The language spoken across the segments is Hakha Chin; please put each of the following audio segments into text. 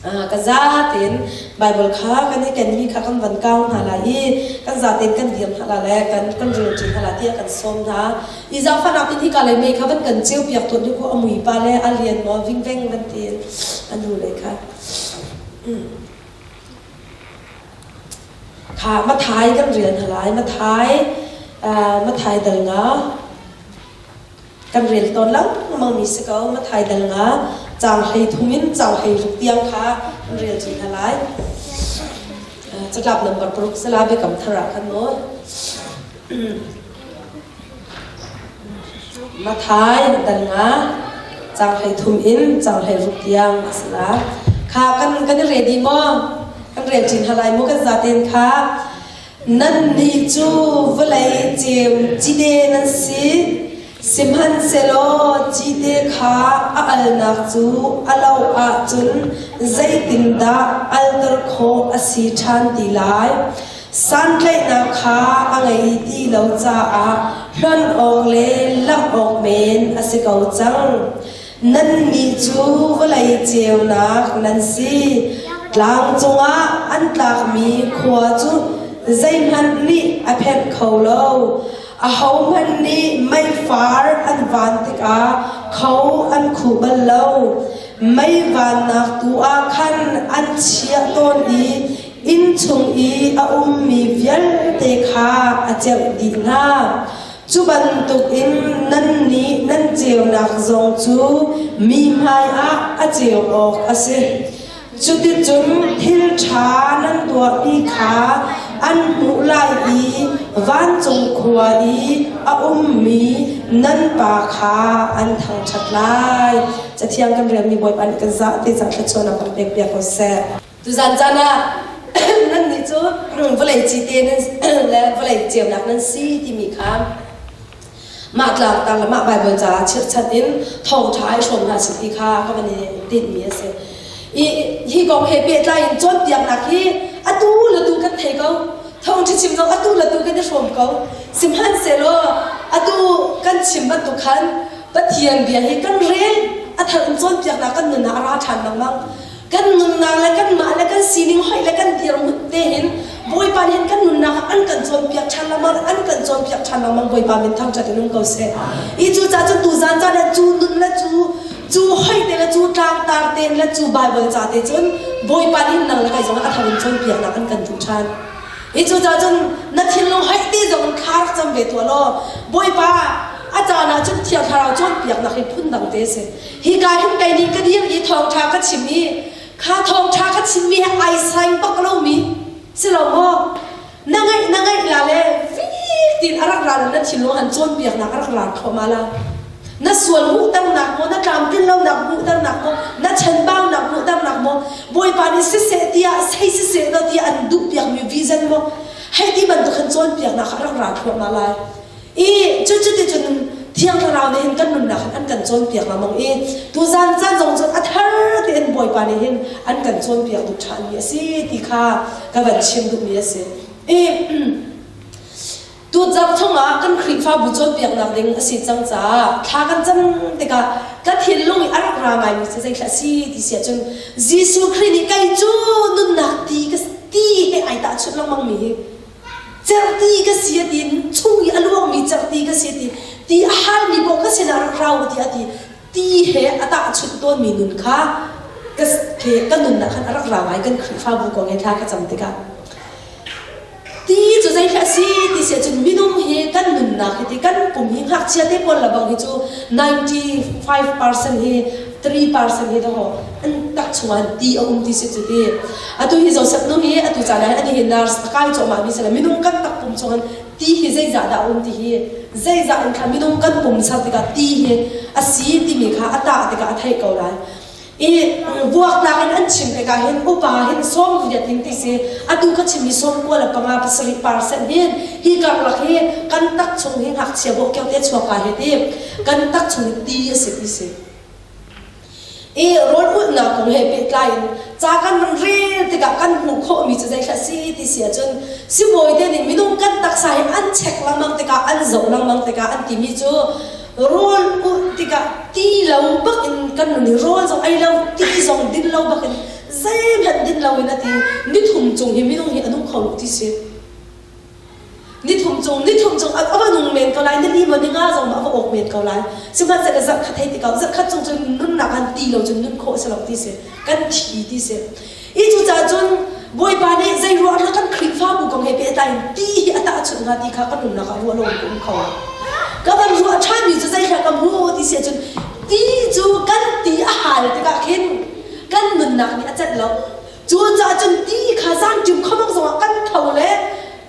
Ka zatein Baibal kha kan i kenmi kha kan van kau hna lai i kan zatein kan dir hna lai le kan kan rel ṭi hna lai tiah kan sawm hna. I zaangfahnak in hika lei mei kha van kan ceu piak tuan u a mui pa le a lian maw vingveng van ti in a nu lei kha. Kha Mathai kan rel hna lai. Mathai Mathai dal nga Kan rel tawn lengmangmi si ko. Mathai dal nga caang 13 in caang 16 tiang kha kan rel ṭi hna lai. Catlap number paruk sala biakam thar ah khan maw. Mathai dal nga caang 13 in caang 16 tiang a si la. Kha kan kan i ready maw? Kan rel ṭi hna lai mu kan zaten kha. Nannih cu vawlei ceu cite nan si, sihmanhsehlaw cite kha a alnak cu a lo ahcun zeitindah alter khawh a si ṭhan ti lai? Santlaihnak kha a ngei ti lo caah hlonh awk le lamh awk men a si ko cang. Nannih cu vawlei ceunak nan si. Tlang cungah an tlakmi khua cu zeihmanh nih a phenh kho lo. Ahohmanh nih meifar an van tikah kho an khuh bal lo. Mei vannak tu ah khan an chiah tawn i inn chung i a ummi vialte kha a ceuh dih hna. Cu bantukin nannih nan ceunak zong cu mi hmaiah a ceu awk a si. Cuticun thil ṭha nan tuahmi kha an hmuh lai i vancung khua i a ummi nan Pa kha an thangṭhat lai. Cathiang kan relmi Bawipa nih kan zah te cang thluachuahnak kan pekpiak ko seh. Tuzan caan ah nannih cu vawlei cite nan le vawlei ceunak nan si timi kha mah tlangtar le mah Baibal ca chirhchan in thawngṭha ai hrawm hna sih ti kha ka van i tinhmi a si. I hi kong he pehtlai in cawnpiaknak hi atu le tu kan thei ko. Thawngṭha chim zong atu le tu kan i hrawm ko. Sihmanhsehlaw atu kan chim bantuk khan Pathian bia hi kan rel a thar in cawnpiaknak kan nun ah a ra ṭhan lengmang. Kan nunnak le kanmah le kan sining hoih le kan dirhmun te hin Bawipa nih hin kan nunnak ah an kan cawnpiak ṭhan lengmang an kan cawnpiak ṭhan lengmang Bawipa min thangṭhat in um ko seh. I cucaah cun tuzaan caan ah cu nun le cu cu hoih te le cu tlangtar te le cu Baibal ca te cun Bawipa nih hin nang le kei zong a thar in cawnpiaknak an kan duh ṭhan. I cucaah cun na thinlung hoih te zong in thla rak cam ve tuah law Bawipa a caan ah cun Thiang Thlarau cawnpiaknak hi phundang te a si. Hika hin kei nih ka dir i thawngṭha ka chim i kha thawngṭha ka chimmi he ai saing bak lomi si lo maw? Na ngaih na ngaih la le fik tiin a rak ra le na thinlung an cawnpiaknak a rak ra thluahmah la. Na sual hmuhternak maw, na tlamtlin lonak hmuhternak maw, na chanbaunak hmuhternak maw, Bawipa nih siseh tiah sei siseh law tiah an duhpiakmi vision maw, hei ti bantuk hin cawnpiaknak a rak ra thluahmah lai. I cucu ti cun Thiang Thlarau nih hin kan nunnak hin an kan cawnpiak lengmang i tuzan caan zong cun a thar tein Bawipa nih hin an kan cawnpiak duh ṭhanmi a si ti kha ka van chim duhmi a si. I tuzarh chungah kan Khrihfabu cawnpiaknak ding a si cang caah thla kan cam tikah ka thinlung i a rak ra ngaimi cu zeithlah a si ti si ahcun Jesuh Khrih nih kei cu nunnak ti ka ti he ai tahchunh lengmangmi hi Cerhti ka si a ti chung i a luangmi cerhti ka si a ti ti a halmi paoh ka sinah rak rau ti a ti ti he a tahchunh tawnmi nun kha ka ka nunnak khan a rak ra ngai kan Khrihfabu kong he thla ka cam tikah ti cu zeithla a si ti si ahcun minung hi kan nunnak hi ti kan pum hi ngakchia te pawl lebang hi cu 95% hi 3% hi dawh an tak chungah ti a um ti si cu ti Atu hi Joseph nu hi atu caan ah ani hi nurse a kai cuahmah mi si minung kan takpum chungin ti hi zeizah dah a um ti hi zeizah in kha minung kan pum ser tikah ti hi a si timi kha a tah tikah a theih ko lai. I vuaktlak in an chim tikah hin upa hin sawm riat in ti si atu ka chim mi sawm kua le panga pasarih percent hin hi karlak hi kan tak chung hi ngakchia bawh keo te chuak ka hi ti kan tak chung hi ti a si ti si. I rawl ulhnak kong he pehtlai in ca kan van rel tikah kan hmuh khawhmi cu zeithla si ti si ahcun sibawi te nih minung kan taksa hi an check lengmang tikah an zoh lengmang tikah an timi cu rawl ulh tikah ti lo bak in kan nun i rawl zong ei lo ti zong din lo bak in Zeihmanh din loin a ti nithum cung hi minung hi a nung kho lo ti si. Nithum cung nithum cung a va nung men ko lai nili maw ninga zong ma a va awk men ko lai. Sihmanhsehlaw zarhkhat hei ti ko zarhkhat cung cun nunnak han ti lo cun nun khawh si lo ti si. Kan thi ti si. I cucaah cun Bawipa nih zei ruang dah kan Khrihfabu kong he pehtlai in ti hi a tahchunh hnga ti kha ka nunnak ah ruah lo in ka um kho. Ka van ruah ṭhanmi cu zei ka hmu ti si ahcun ti cu kan ti a hal tikah khin kan nunnak nih a celh lo. Cucaah cun ti kha zanṭim khuamang zongah kan tho le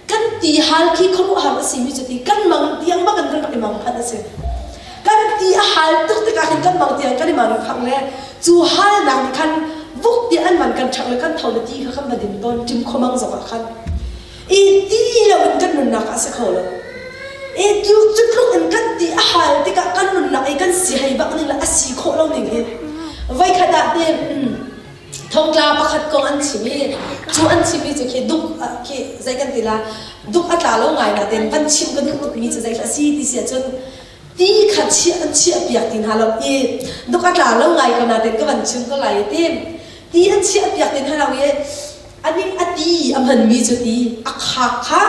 kan ti hal khi khuaruahhar a simi cu ti kan mang tiang bak in kan rak i mang phanh a si. Kan ti a hal tuk tikah khin kan mang tiang kan i mang phang le cu halnak nih khan vuk tiah an man kan ṭhangh le kan tho le ti kha kan va din tawn ṭim khuamang zongah khan i ti lo in kan nunnak ah a si kho lo. I cu cu tluk in kan ti a hal tikah kan nunnak i kan si hei bak ning le a si khawh lo ning hi voikhat ah te thongtla pakhat kong an chim i cu an chimmi cu khi duk khi zei kan ti la duk a tla lo ngai na ten van chim ka duh tukmi cu zei a si ti si ahcun ti kha chiah an chiah piak ti hna lo i duk a tla lo ngai ko na ten ka van chim ko lai ti ti an chiah piak ti hna lo i ani a ti a hmanmi cu ti a khak kha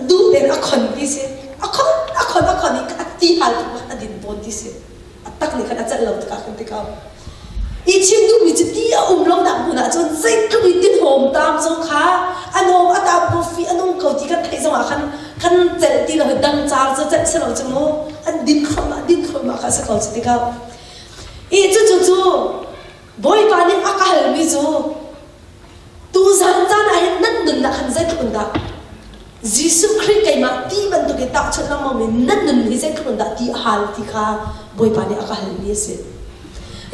duh ten a khon ti si a khon a khon a khon i a ti hal tuk a din tawn ti si a tak nih khan a celh lo tikah khan ti ko i chim duhmi cu ti a um lonak hmun ah cun zeitluk in tinhawm taam zong kha a nawm a taam ko fi a nung ko ti kan theih zong ah khan kan celh ti lo dang car cu celh si lo cu mu an din thluahmah din thluahmah kha si ko cu tikah i cu cu cu Bawipa nih a ka halmi cu Tuzan caan ah hin nan nunnak han zeitluk in dah Jesuh Khrih keimah ti bantuk in tahchunh lengmang mi nan nun hi zeitluk in dah ti a hal ti kha Bawipa nih a ka halmi a si.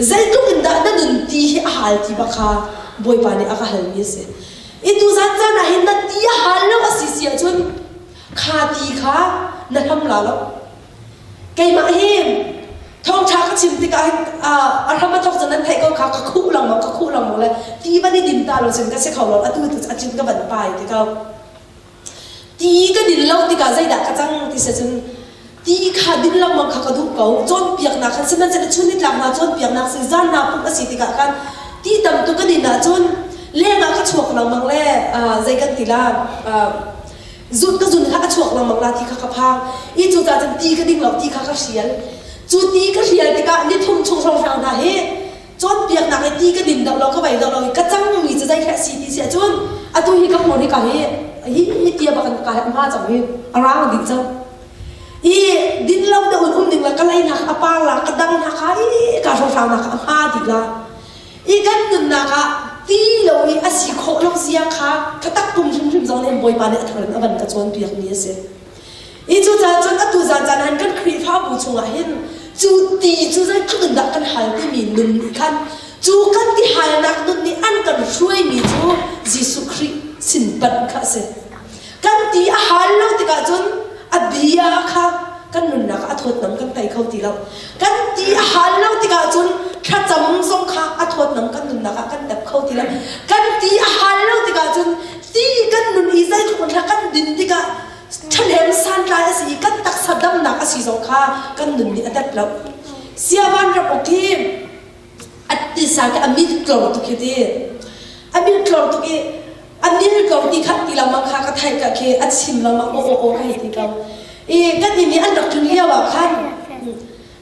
Zeitluk in dah na nun ti hi a hal ti bak kha Bawipa nih a ka halmi a si. I tuzan caan ah hin na ti a hal lo a si si ahcun kha ti kha na hlam la lo. Keimah hi thawngṭha ka chim tikah hin a hram a thawk cun nan theih ko kha ka khuh lengmang ka khuh lengmang le ti van i din ta lo cun ka si kho lo atu tu a cin ka van pai ti ko ti ka din lo tikah zeidah ka cang ti se cun ti kha din lengmang kha ka duh ko cawnpiaknak khan sihmanhsehlaw chun nitlak hna cawnpiaknak si zan hna pumh a si tikah khan ti tam tuk ka din ahcun lengah ka chuak lengmang le zei kan ti la zun ka zun kha a chuak lengmang la ti kha ka phang i cu ca cun ti ka ding lo ti kha ka hrial cu ti ka hrial tikah nithum chung hrawnghrang hna hi cawnpiaknak i ti ka din deuh lo ka vei deuh lo i ka cangmi cu zei kha si ti si ahcun atu hi ka hmur hi ka hi hi hi tia bak ka hi hma cang hi a rang ding cang i din lo deuh in um ding la ka lei nak a par la ka dang na kha i ka hrawnghrang na kha a hma dih la I kan nunnak ah ti lo i a si khawh lo zia kha ka takpum hrimhrim zong nih Bawipa nih a thar in a van ka cawnpiakmi a si. I cucaah cun atu zan caan han kan Khrihfabu chungah hin cu ti cu zeitluk in dah kan hal timi nun nih khan cu kan ti halnak nun nih an kan hruaimi cu Jesuh Khrih sin panh kha a si. Kan ti a hal lo tikah cun a bia kha kan nunnak ah a thawtnam kan thei kho ti lo. Kan ti a hal lo tikah cun thlacam zong kha a thawtnam kan nunnak ah kan tep kho ti lo. Kan ti a hal lo tikah cun ti kan nun i zeitluk in thla kan din tikah ṭhahnem santlai a si i kan taksa damnak a si zong kha kan nun nih a tep lo. Siavan ram uk hi a tisa khi a mit tlor tuk hi ti. A mit tlor tuk i a mil ko ti kha ti lengmang kha ka theih ka khi a chim lengmang aw aw aw ka hei ti ko i kan inn i an rak tlun lio ah khan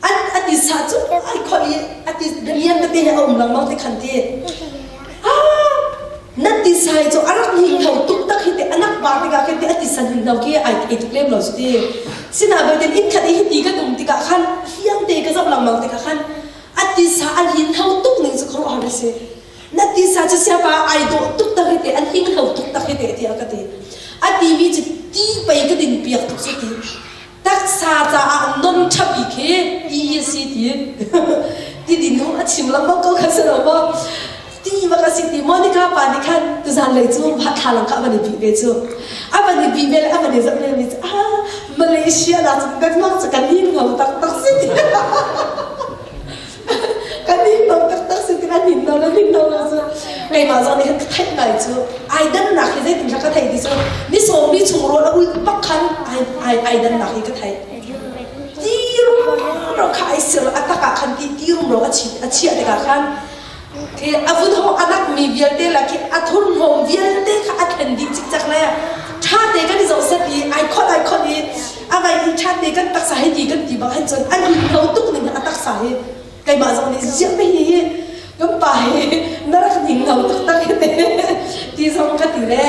an a ti sa cu ai khol i a ti lian tete he a um lengmang ti khan ti ah nan ti sai cu a rak hing tho tuk tak hi te anak pa tikah khin ti a ti san hin tho khi ai thei tuk lem lo su ti sina beiten inn khat i hi ti kan um tikah khan fiang te ka zoh lengmang tikah khan a ti sa an hin tho tuk ning cu khuaruahhar a si Na tisa cu siapa ai dawh tuk tak hi te an hing lo tuk tak hi te tiah ka ti. A timi cu ti pei ka din piak tuk cu ti. Taksa caah non ṭha bik hi ti hi si ti. Ti din hu a chim lengmang ko kha si lo maw? Ti bak a si ti. Monica pa nih khan tuzan lei cu thla lang kha a van i bih ve cu. A van i bih ve le a van i zoh ve mi cu ah Malaysia na cu Denmark cu kan him lo taktak si ti. Kan hin lo taktak si ti kan hin lo na hin lo na cu keimah zong nih ka theih ngai cu ai dannak hi zeitin ka theih ti cu ni sawm mi chung rawl a ul bak khan ai ai ai dannak hi ka theih ti rumro kha ai sir a tak ah khan ti ti rumro a chi a chiah tikah khan. Khi a vun hawh a nakmi vialte le khi a thurhnawm vialte kha a thlen dih cikcek le ṭha te kan i zoh set i ai khawt ai khawt i a vai i ṭha te kan taksa hi ti kan ti bang hin cun a hninhno tuk ning a taksa hi keimah zong nih ziah hi hi kan pa hi na rak hninghno taktak hi te ti zong ka ti le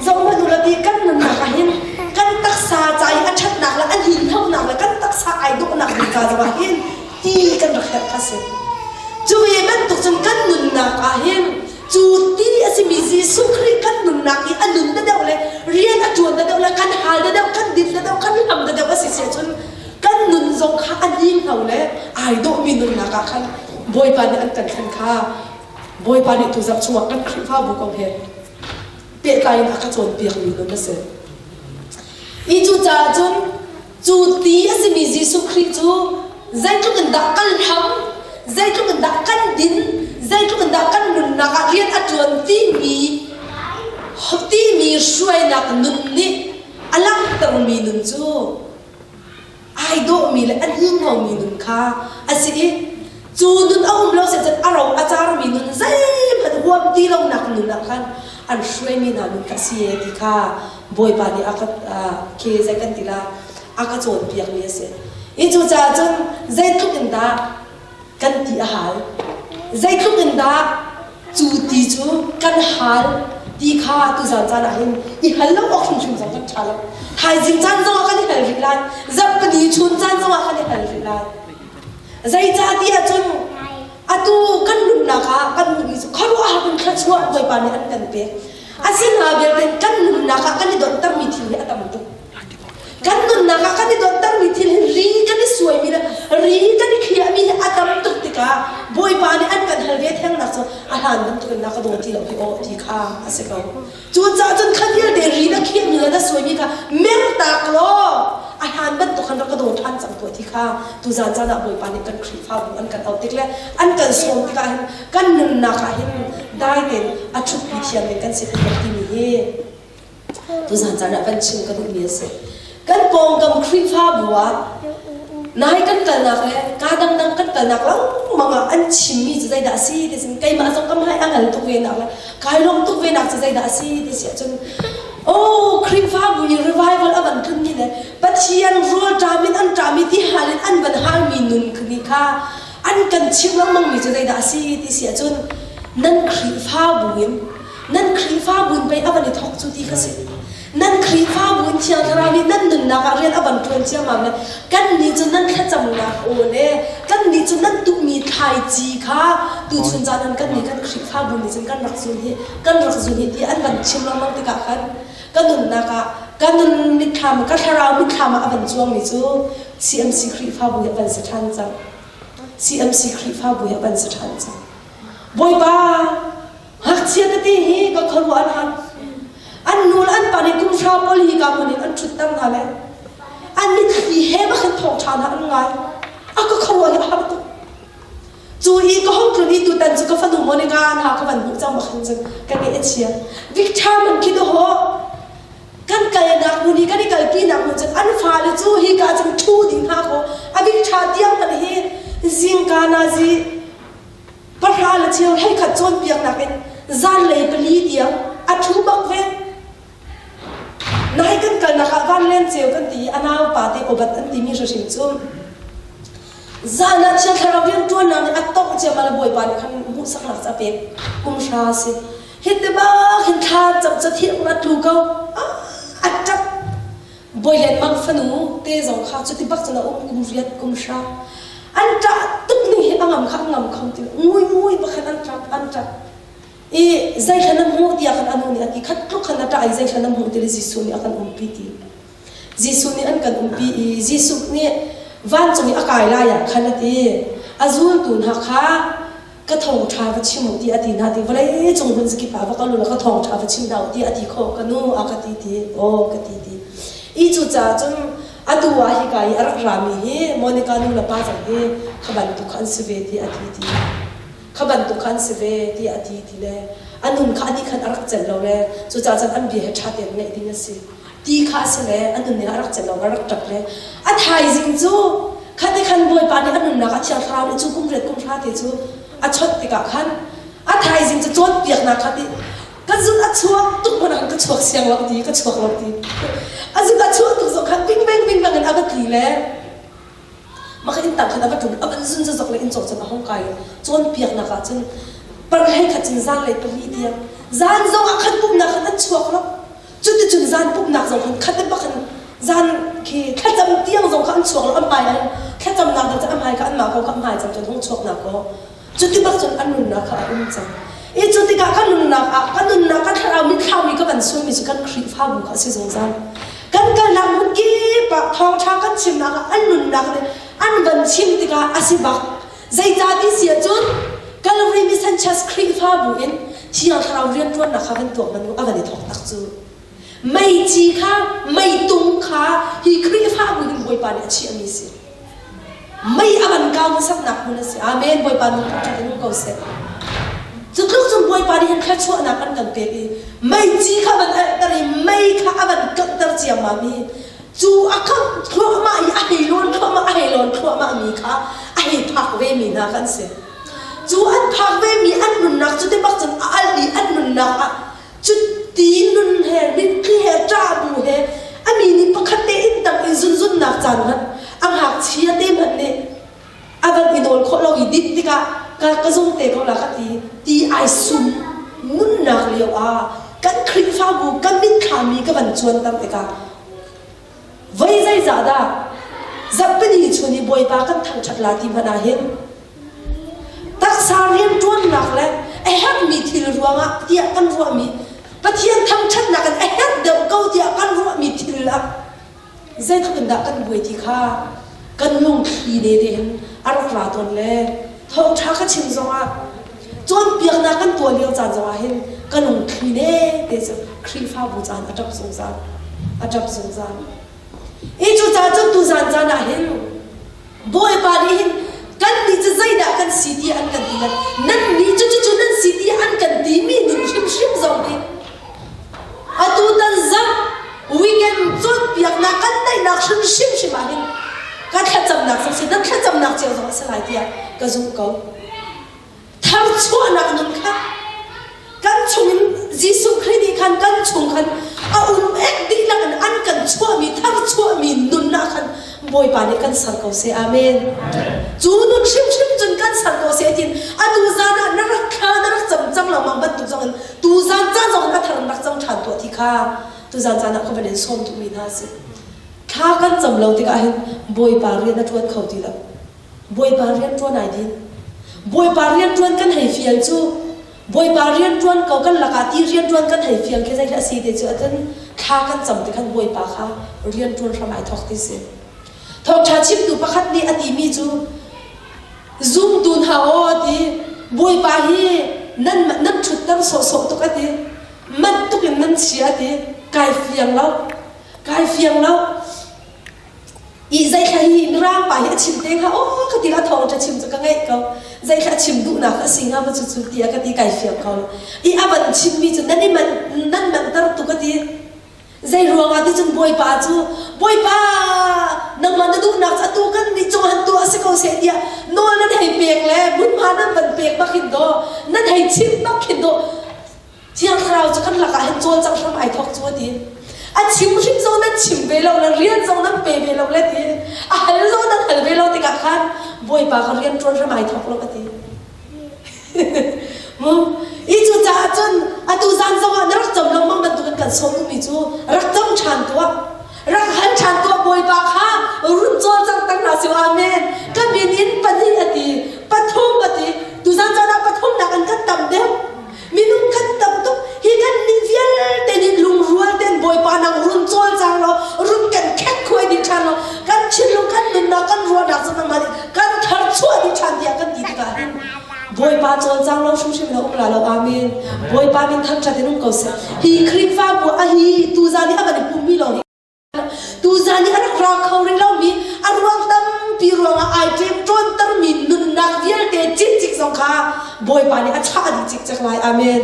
zong hmanh u la ti kan nunnak ah hin kan taksa ca i a ṭhatnak le a hninhnonak le kan taksa ai dawhnak ding ca zong ah hin ti kan rak herh kha si. Cu ve bantuk cun kan nunnak ah hin cu ti a simi Jesuh Khrih kan nunnak i a nun da deuh le rian a ṭuan da deuh le kan hal da deuh kan din da deuh kan hlam da deuh a si si ahcun kan nun zong kha a hninghno le ai dawhmi nunnak ah khan Bawipa nih an kan thlen kha Bawipa nih tuzarh chungah kan Khrihfabu kong he pehtlai in a ka cawnpiakmi nun a si. I cucaah cun Cu ti a simi Jesuh Khrih cu zeitluk in dah kan hlam, zeitluk in dah kan din, zeitluk in dah kan nunnak ah rian a ṭuan timi timi hruainak nun nih a langhtermi nun cu ai dawhmi le a hninghnomi nun kha a si i cu nun a um lo cun a ro a carmi nun zeihmanh huam ti lonak nun ah khan an hruaimi hna nun kha a si e ti kha Bawipa nih a ka khi zei kan ti la a ka cawnpiakmi a si. I cucaah cun zeitluk in dah kan ti a hal zeitluk in dah cu ti cu kan hal ti kha tuzan caan ah hin i hal lo awk hrimhrim zong kan ṭha lo. Thaizing caan zongah kan i hal rih lai. Zarhpini chun caan zongah kan i hal rih lai. Zeicahtiah cun atu kan nunnak ah kan hmuhmi cu khuaruahhar in thluachuah Bawipa nih an kan pek. Asinain vialte kan nunnak ah kan i donhtermi thil hi a tam tuk. Kan nunnak ah kan i donhtermi thil hi ri kan i suaimi le ri kan i khiahmi hi a tam tuk tikah Bawipa nih an kan hal ve thengnak cu a hlan bantukin na ka daw ti lo hi aw ti kha a si ko. Cucaah cun kha vialte ri na khiahmi le na suaimi kha mertak law a hlan bantuk khan rak ka daw ṭhan cang tuah ti kha tuzan caan ah Bawipa nih kan Khrihfabu an kan auh tik le an kan sawm tikah hin kan nunnak ah hin dai tein a ṭhutpi thiam ding kan si tuk timi hi tuzan caan ah van chim ka duhmi a si. Kan pawngkam Khrihfabu ah nai kan kalnak le kaa dangdang kan kalnak lengmang ah an chimmi cu zeidah a si ti sin keimah zong ka hmai a ngal tuk ve nak le kai lawm tuk ve nak cu zeidah a si ti si ahcun oh Khrihfabu i revival a van tlunmi le Pathian rawl ṭam in an ṭam i ti hal in an van halmi nun nih kha an kan chimh lengmang mi cu zeidah a si ti si ahcun nan Khrihfabu in nan Khrihfabu in pei a van i thawk cu ti kha si. Nan Khrihfabu in Thiang Thlarau nih nan nunnak ah rian a van ṭuan ciammam le kannih cu nan thlacamnak aw le kannih cu nan tuhmi thlaici kha tuchun caan an kannih kan Khrihfabu nih cun kan rak zun hi kan rak zun hi ti an van chim lengmang tikah khan ka nunnak ah ka nun mitthlam ka thlarau mitthlam ah a van cuangmi cu CMC Khrihfabu hi a van si ṭhan cang. CMC Khrihfabu hi a van si ṭhan cang. Bawipa Ngakchia tete hi ka khuaruah an har. An nu le an pa nih kum hra pawl hi ka hmun in an ṭhutter hna le an mitthli he bak hin thawngṭha hna an ngai. A ka khuaruah hi a har tuk. Cu i ka hung tlun i tutan cu ka fanu Monica hna ka van hmuh cang bak hin cun ka ngaih a chia. Victor man khi dawh kan kalnak hmun hi kan i kalpinak hmun cun an fale cu hika cun ṭhu ding hna kaw a Victor tiang hmanh hi zingka nazi pahra le cheu hleikhat cawnpiaknak in zanlei pali tiang a ṭhu bak ve. Nai kan kalnak ah vanlen ceu kan ti i a naupa te obat an timi hrim cu zan ah Thiang Thlarau rianṭuannak nih a tongh ciammam le Bawipa nih khan hmuhsaknak cu a pek kum hra a si. Hi te bak hin thla cam ca thiang a tlu ko. A ṭap Bawi Lian Mang fanu te zong kha cuti bak cun a um kum riat kum hra an ṭah tuk ning hi a ngam kha a ngam kho ti ngui ngui bak khan an ṭap an ṭap i zeithla na hmuh tiah khan a nu nih a ti khat tluk khan a ṭah i zeithla na hmuh ti le Jesuh nih a kan umpi ti Jesuh nih an kan umpi i Jesuh nih vancung i a kai lai ah khan a ti a zultu hna kha ka thawngṭha va chim u ti a ti hna ti vawlei cung hmun zakip ah va kal u law ka thawngṭha va chim hna u ti a ti khawh ka nu a ka ti ti aw ka ti ti i cucaah cun atu ah hika i a rak rami hi Monica nu le pa zong hi kha bantuk kha an si ve ti a ti ti kha bantuk kha an si ve ti a ti ti le a nun kha anih khan a rak celh lo le cucaah cun an bia he ṭha tein ngaih ding a si ti kha a si le a nun nih a rak celh lo a rak ṭap le a thaizing cu khati khan Bawipa nih a nunnak a Thiang Thlarau nih cu kum riat kum hra te cu a chawnh tikah khan. A thaizing cu cawnpiaknak kha ti ka zun a chuak tuk hmanh ah ka chuak siang lo ti ka chuak lo ti. A zun a chuah tuk zong khan bing beng bing bang in a va tli le maka inn tang khan a va ṭum a van zun zazok le inn cawk cun a hung kai i cawnpiaknak ah cun parhlei khat cun zanlei pali tiang zan zong ah khan pumhnak khan an chuak lo. Cuticun zan pumhnak zong khan khat bak in zan khi thlacam tiang zong kha an chuak lo an hmai an thlacamnak dang cu a hmai kha anmah ko kha hmai cang cun hung chuak na ko cuti bak cun an nunnak kha a um cang i cu tikah kan nunnak ah kan nunnak kan thlarau mitthlam i ka van sunmi cu kan Khrihfabu kha a si zungzal kan kalnak hmun kip ah thawngṭha kan chimnak ah an nunnak nih an van chim tikah a si bak Zeicah ti si ahcun Calvary Mission Church Khrihfabu in Thiang Thlarau rianṭuannak kha van tuak hmanh u a van i thawk tak cu. Meici kha meitung kha hi Khrihfabu hin Bawipa nih a chiahmi a si. Mei a van kau hmasatnak hmun a si. Amen. Bawipa nung thangṭhat in um ko seh. Cu tluk cun Bawipa nih hin thluachuahnak an kan pek i meici kha van alhter i mei kha a van kanghter ciammam i Cu a kangh thluahmah i a hei lawn thluahmah a hei lawn thluahmah mi kha a hei phak ve mi hna kan si. Cu an phak ve mi an nunnak cu te bak cun a al i an nunnak ah cu ti nun he mitthli he ṭah bu he a mi nih pakhat te inn tang in zunzunnak caan hmanh a ngakchia te hmanh nih a van i nawl khawh lo i dinh tikah ka ka zung te ko la ka ti ti ai sum nunnak lio ah kan Khrihfabu kan mitthlam mi ka van cuanter tikah voi zeizah dah zarhpini chun i Bawipa kan thangṭhat la ti hmanh ah hin taksa rianṭuannak le a herhmi thil ruangah tiah kan ruahmi Pathian thangṭhatnak in a herh deuh ko tiah kan ruahmi thil ah zeitluk in dah kan buai ti kha kan lungthli ne te hin a rak ra tawn le thawngṭha ka chim zongah cawnpiaknak kan tuah lio caan zongah hin ka lungthli ne te cu Khrihfabu caan a ṭap zungzal a ṭap zungzal i cucaah cun tuzan caan ah hin Bawipa nih hin kannih cu zeidah kan si ti an kan ti le nannih cu cucu nan si ti an kan timi ning hrimhrim zong hi atu tan zarh weekend cawnpiaknak kan neihnak hrimhrim hrim ah hin ka thlacamnak zong si nan thlacamnak cio zong a si lai tiah ka zumh ko. Tharchuahnak nun kha kan chungin Jesuh Khrih nih khan kan chung khan a um ek dihlak in an kan chuahmi tharchuahmi nunnak khan Bawipa nih kan ser ko seh. Amen. Cu nun hrimhrim cun kan ser ko seh tin atu zan ah na rak thla na rak cam cang lengmang bantuk zong in tu zan caan zong in a thar in rak cam ṭhan tuah ti kha tu zan caan ah ka van in sawm duhmi hna a si. Thla kan cam lo tikah hin Bawipa rian a ṭuan kho ti lo. Bawipa rianṭuan ai din. Bawipa rianṭuan kan hei fial cu Bawipa rianṭuan ko kan lakah ti rianṭuan kan hei fial khi zei a si te cu ahcun thla kan cam ti khan Bawipa kha rianṭuan hram ai thawk ti si. Thawngṭha chimtu pakhat nih a timi cu zumtu hna aw a ti Bawipa hi nan nan ṭhutter sawhsawh tuk a ti manh tuk in nan chia a ti kai fiang lo kai fiang lo I zeithla hi Mirang pa hi a chim te hnga aw ka ti la thawng ṭha chim cu ka ngeih ko zeithla a chim duhnak a si hnga ma cu cu tiah ka ti kai fiang ko lo i a van chimmi cu nan i man nan manter tu ka ti zei ruangah ti cun bawipa cu bawipa nangmah na duhnak cu atu kan nih cung han tuah si ko seh tiah nawl nan hei pek le hmunhma nan van pek bak hin daw nan hei chim bak hin daw Thiang Thlarau cu kan lakah hin cawlcangh hram ai thawk cu a ti. A chim hrim zong nan chim ve lo le rian zong nan pe ve lo le ti. A hal zong nan hal ve lo tikah khan Bawipa kha rian ṭuan hram ai thawk lo a ti. Mu i cu caah cun atu zan zong ah na rak cam lengmang bantukin kan sawm duhmi cu rak cam ṭhan tuah. Rak hal ṭhan tuah Bawipa kha run cawlcangh ter hna sih amen. Ka min in pahnih a ti, pathum a ti. Tuzan caan ah pathumnak in kan tam deuh. Minung kan tam tuk. Hi kan nih vialte nih lungrual ten Bawipa nang run cawlcang law run kan khet khuai dih ṭhan law kan thinlung kan nunnak kan ruahnak cu nangmah nih kan tharchuah dih ṭhan tiah kan ti tikah hin Bawipa cawlcang lo hrimhrim lo um la lo amen Bawipa min thangṭhat in um ko seh hi Khrihfabu a hi tuzan i a van i pummi lawng hi Tuzan i a rak ra kho rih lomi a ruang tampi ruangah ai ṭemṭawntermi nunnak vialte cikcik zong kha Bawipa nih a chah dih cikcek lai. Amen.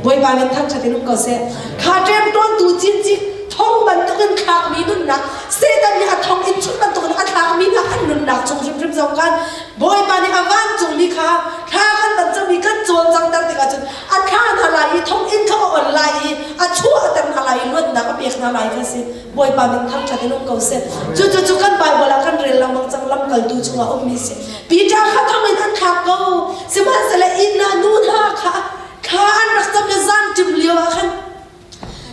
Bawipa min thangṭhat in um ko seh. Kha ṭemṭawntu cikcik thong bantukin thlakmi nunnak Satan nih a thong in chun bantukin a thlakmi hna an nunnak chung hrimhrim zong khan Bawipa nih a vancungmi kha thla kan van cam. simi kan cawlcanghter tikah cun a thlah hna lai i thonginn kha a on lai i a chuahter hna lai i luatnak a pek hna lai kha si. Bawipa min thangṭhat in um ko seh. Cucu cu kan Baibal ah kan rel lengmang cang lamkaltu chungah ummi si. Peter kha thonginn an thlak ko. Sihmanhsehlaw inn ah nu hna kha thla an rak cam le zan ṭim lio ah khan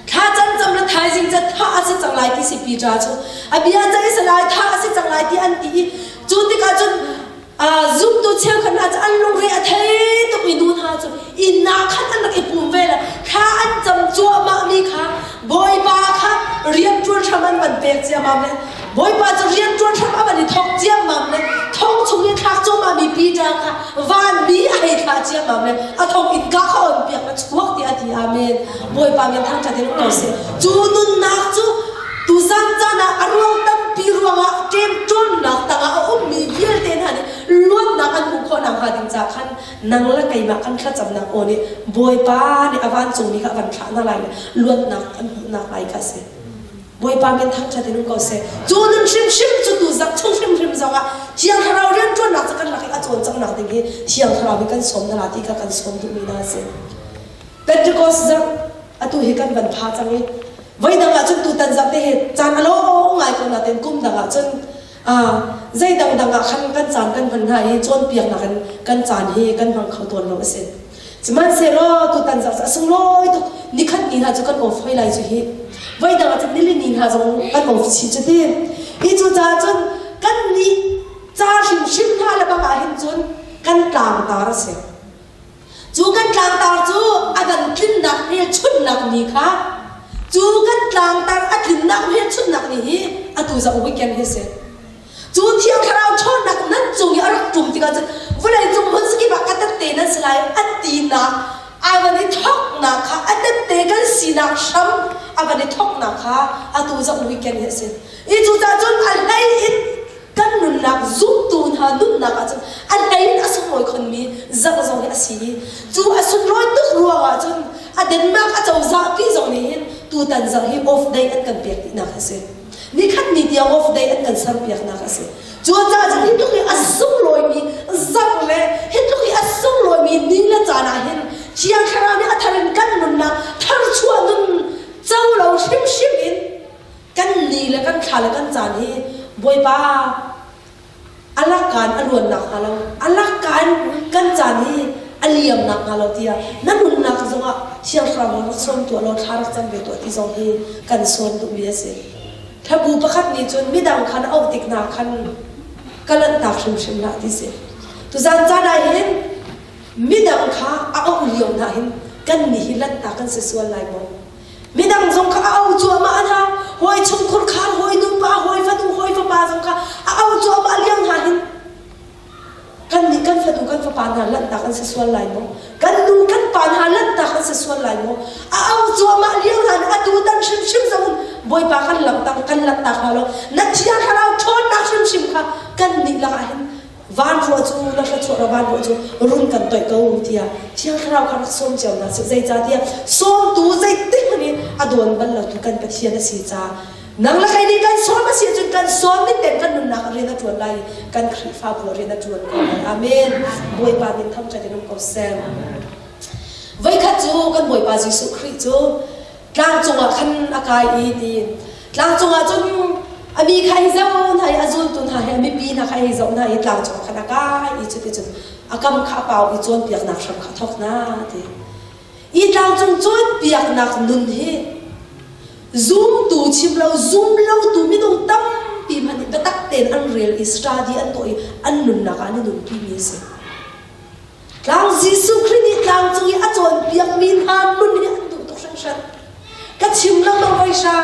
thla can cam le thaizing ca thah a si cang lai ti si Peter cu a bia ceih si lai thah a si cang lai ti an ti i cu tikah cun zumtu cheukhat hna cu an lungre a thei tukmi nu hna cu inn ah khan an rak i pum ve le thla an cam cuahmah mi kha Bawipa kha rianṭuan hram an van pek ciammam le Bawipa cu rianṭuan hram a van i thawk ciammam le thong chung i thlak cuahmahmi Peter kha vanmi a hei thlah ciammam le a thong innka kha on piak a chuak tiah a ti. Amen. Bawipa min thangṭhat in um ko seh. Cu nunnak cu tuzan caan ah a ruang tampi ruangah ṭemṭawnnak tangah a ummi vialte hna nih luatnak an hmuh khawh nakhnga ding ca khan nang le keimah kan thlacamnak aw nih Bawipa nih a vancungmi kha a van thlah hna lai le luatnak an hmuhnak lai kha a si. Bawipa min thangṭhat in um ko seh. Cu nun hrimhrim cu tu zarh chung hrimhrim zongah Thiang Thlarau rianṭuannak cu kan lak i a cawlcanghnak ding hi Thiang Thlarau hi kan sawm hna la ti kha kan sawm duhmi hna a si. Pentecost zarh atu hi kan van pha cang i voidang ah cun tutan zarh te hi caan a lawng ngai ko nain kum dang ah cun zei dangdang ah khan kan caan kan hman hna i cawnpiaknak in kan caan hi kan hmang kho tawn lo a si. Sihmanhsehlaw tutan zarh cu a sunglawi tuk nikhat ni hna cu kan off hoi lai cu hi voidang ah cun nilini hna zong kan off chih cu ti. Hi cu caah cun kan nih ca hrimhrim hna le bang ah hin cun kan tlangtar a si. Cu kan tlangtar cu a van tlinnak hmelchunhnak ni kha cu kan tlangtar a tlinnak hmelchunhnak ni hi atu zong weekend hi a si. Cu Thiang Thlarau ṭhawnnak nan cung i a rak ṭum tikah cun vawleicung hmun zakip ah ka tette nan si lai an tinak a van i thawknak kha a tette kan sinak hram a van i thawknak kha atu zong weekend hi a si. I cucaah cun a hlei in kan nunnak zumtu hna nunnak ahcun a hlei in a sunglawi khunmi zarh zong hi a si i cu a sunlawi tuk ruangah cun a Denmark a cozah pi zong nih hin tutan zarh hi off day an kan pek dihnak a si. Nikhat ni tiang off day an kan serpiaknak a si. Cucaah cun hi tluk i a sunglawimi zarh le hi tluk i a sunglawimi ni le caan ah hin Thiang Thlarau nih a thar in kan nunnak tharchuah nun co lo hrimhrim in kan ni le kan thla le kan caan hi Bawipa a lakkaan a luan nakhnga lo a lakkaan kan caan hi a liam nakhnga lo tiah na nunnak zongah Thiang Thlarau rak sawm tuah law thla rak cam ve tuah ti zong hi kan sawm duhmi a si. Thlabu pakhat nih cun midang khan a auh tik hna khan ka lanhtak hrimhrim hlah ti si. Tuzan caan ah hin midang kha a auh lio hna hin kan nih hi lanhtak kan si sual lai maw? Midang zong kha a auh cuahmah hna. Hawi chungkhur khar, hawi nupa, hawi fanu, hawi fapa zong kha a auh cuahmah lio hna hin kannih kan fanu kan fapa hna lanhtak an si sual lai maw? Kan nu kan pa hna lanhtak an si sual lai maw? A auh cuahmah lio hna nih atu tan hrimhrim zong in Bawipa kan langhter kan lanhtak hna lo. Na Thiang Thlarau ṭhawnnak hrimhrim kha kannih lakah hin van ruah cu na thluachuah ra van ruah cu run kan toih ko tiah Thiang Thlarau kha rak sawm cio hna sih zeicahtiah sawmtu zeitik hmanh in a dawn bal lo tu kan Pathian a si caah nang le kei nih kan sawm a si ahcun kan sawm ning tein kan nunnak rian a ṭuan lai i kan Khrihfabu ah rian a ṭuan ko lai amen Bawipa min thangṭhat in um ko seh voikhat cu kan Bawipa Jesuh Khrih cu tlang cungah khan a kai i ti tlang cungah cun a mi kha hi zoh hna i a zultu hna he a mipi hna kha hi zoh hna i tlang cungah khan a kai i cuticun a kam kha a pau i cawnpiaknak hram kha thawk hna ti i tlangcung cawnpiaknak nun hi zumtu chim lo zum lotu minung tampi hmanh nih biatak tein an rel i study an tuah i an nunnak ah an i nunpi mi a si Tlang Jesuh Khrih nih tlangcung i a cawnpiakmi hna nun hi an duh tuk hringhran. Ka chim lengmang voi hra.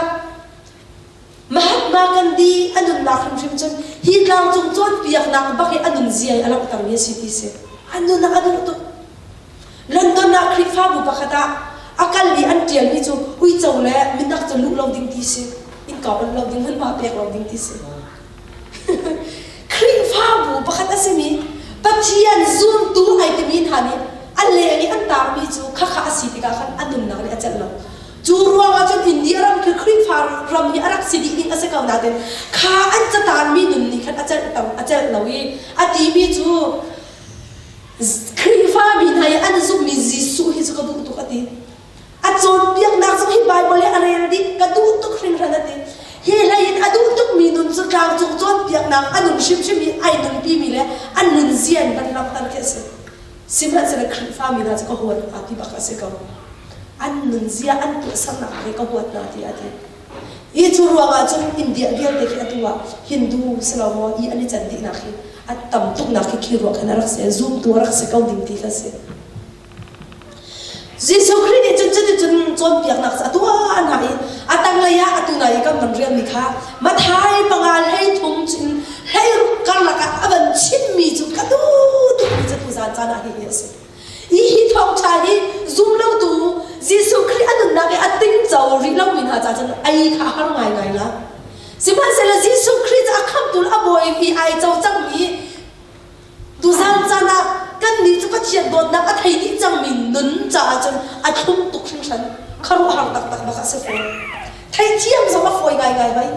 Mahatma Gandhi a nunnak hrimhrim cun hi tlangcung cawnpiaknak bak hi a nunzia i a langhtermi a si ti si. A nun ah a duh tuk. London ah Khrihfabu pakhat ah a kal i an ṭialmi cu uico le minak cu luh lo ding ti si. Innka on lo ding, hmunhma pek lo ding ti si. Khrihfabu pakhat a simi Pathian zumtu ai timi hna nih a leng i an taarmi cu khakha a si tikah khan a nunnak nih a celh lo. Cu ruangah cun India ram khi Khrihfa ram hi a rak si dih ding a si ko nain kha an cataarmi nun nih khan a celh a celh lo i a timi cu Khrihfa. Khrihfami hna i an zumhmi Jesuh hi cu ka duh tuk a ti. A cawnpiaknak zong hi Baibal hi a rel dih ka duh tuk hringhran a ti. Hi hlei in a duh tukmi nun cu tlangcung cawnpiaknak a nun hrimhrim i ai nunpimi le an nunzia in van langhter khi a si. Sihmanhsehlaw Khrihfami hna cu ka huat hna ti bak a si ko. An nunzia an tuahsernak he ka huat hna ti a ti. Hi cu ruangah cun India vialte khi atu ah Hindu si lo maw i an i can dihnak hi a tam tuknak khi khi ruah khan a rak si. Zumtu a rak si ko ding ti kha si. Jesuh Khrih nih cun cuticun cawnpiaknak cu a tuah hna i a tanglei ah atu nai i kan van rialmi kha Matthai panga 13 cun 16 karlak ah a van chimmi cu ka duh tukmi cu tuzaan caan ah hihi a si. Hi hi thawngṭha hi zumlotu Jesuh Khrih a nunnak i a tingco rih lomi hna ca cun ei kha a har ngaingai la. Sihmanhsehlaw Jesuh Khrih cu a khamhtu le a bawi i ai co cangmi Tuzaan caan ah kannih cu Pathian dawtnak a thei dih cangmi nun caah cun a thlum tuk hringhran. Khuaruahhar taktak bak a si fawn. Theithiam zong a fawi ngaingai hoi.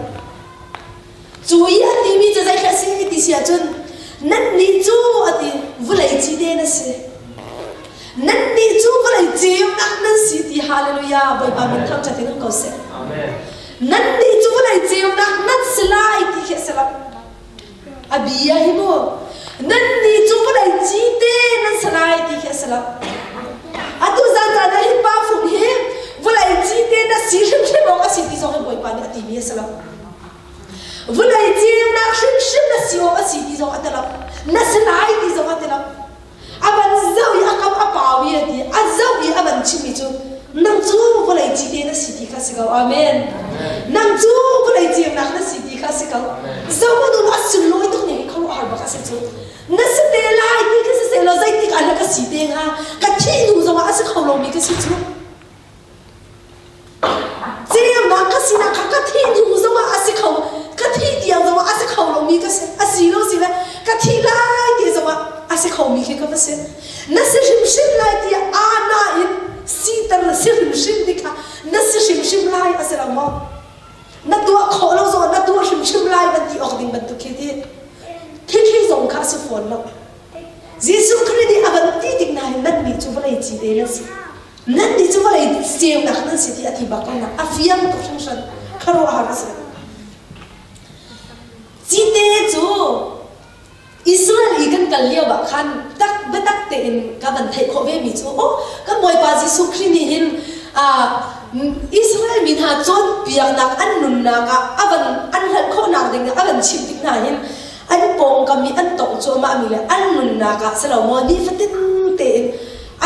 Cu i a timi cu zeithla a si ti si ahcun nannih cu a ti vawlei cite na si. Nannih cu vawlei ceunak nan si ti hallelujah Bawipa min thangṭhat in um ko seh. Amen. Nannih cu vawlei ceunak nan si lai ti khi a si lo. A bia hi mu nannih cu vawlei cite nan si lai ti khi a si lo. Atu zan caan ah hin pa fung hi vawlei cite na si hrimhrim awk a si ti zong hi Bawipa nih a timi a si lo. Vawlei ceunak hrimhrim na si awk a si ti zong a ti lo. Na si lai ti zong a ti lo. A van zoh i a kam a pau i a ti. A zoh i a van chimmi cu nang cu vawlei cite na si ti kha si ko. Amen. Nang cu vawlei ceunak na si ti kha si ko. Zoh nun a sunlawi tuk ning hi khuaruahhar bak a si cu. Na si te lai ti kha si seh law zeitik ah na ka si te hnga? Ka thih hnu zongah a si kho lomi ka si cu. Ceunak ka sinak kha ka thih hnu zongah a si kho ka thih tiang zongah a si kho lomi ka si a si lo si le ka thih lai ti zongah a si khomi khi ka va si na si hrimhrim lai tiah ana in siter na si hrimhrim ti kha na si hrimhrim lai a si lo maw na tuah khawh lo zongah na tuah hrimhrim lai van ti awk ding bantuk khi ti thil zong kha a si fawn lo Jesuh Khrih nih a van ti tik na hin nannih cu vawlei cite nan si Nannih cu vawlei ceunak nan si ti a ti bak ko na a fiang tuk hringhran khuaruahhar a si. Cite cu Israel i kan kal lio ah khan tak biatak tein ka van theih khawh ve mi cu oh kan Bawipa Jesuh Khrih nih hin Israel mi hna cawnpiaknak an nunnak ah a van an hngalh khawhnak ding a van chimh tik hna hin an pawngkam i an tongh cuahmah mi le an nunnak ah si lo maw nifatin tein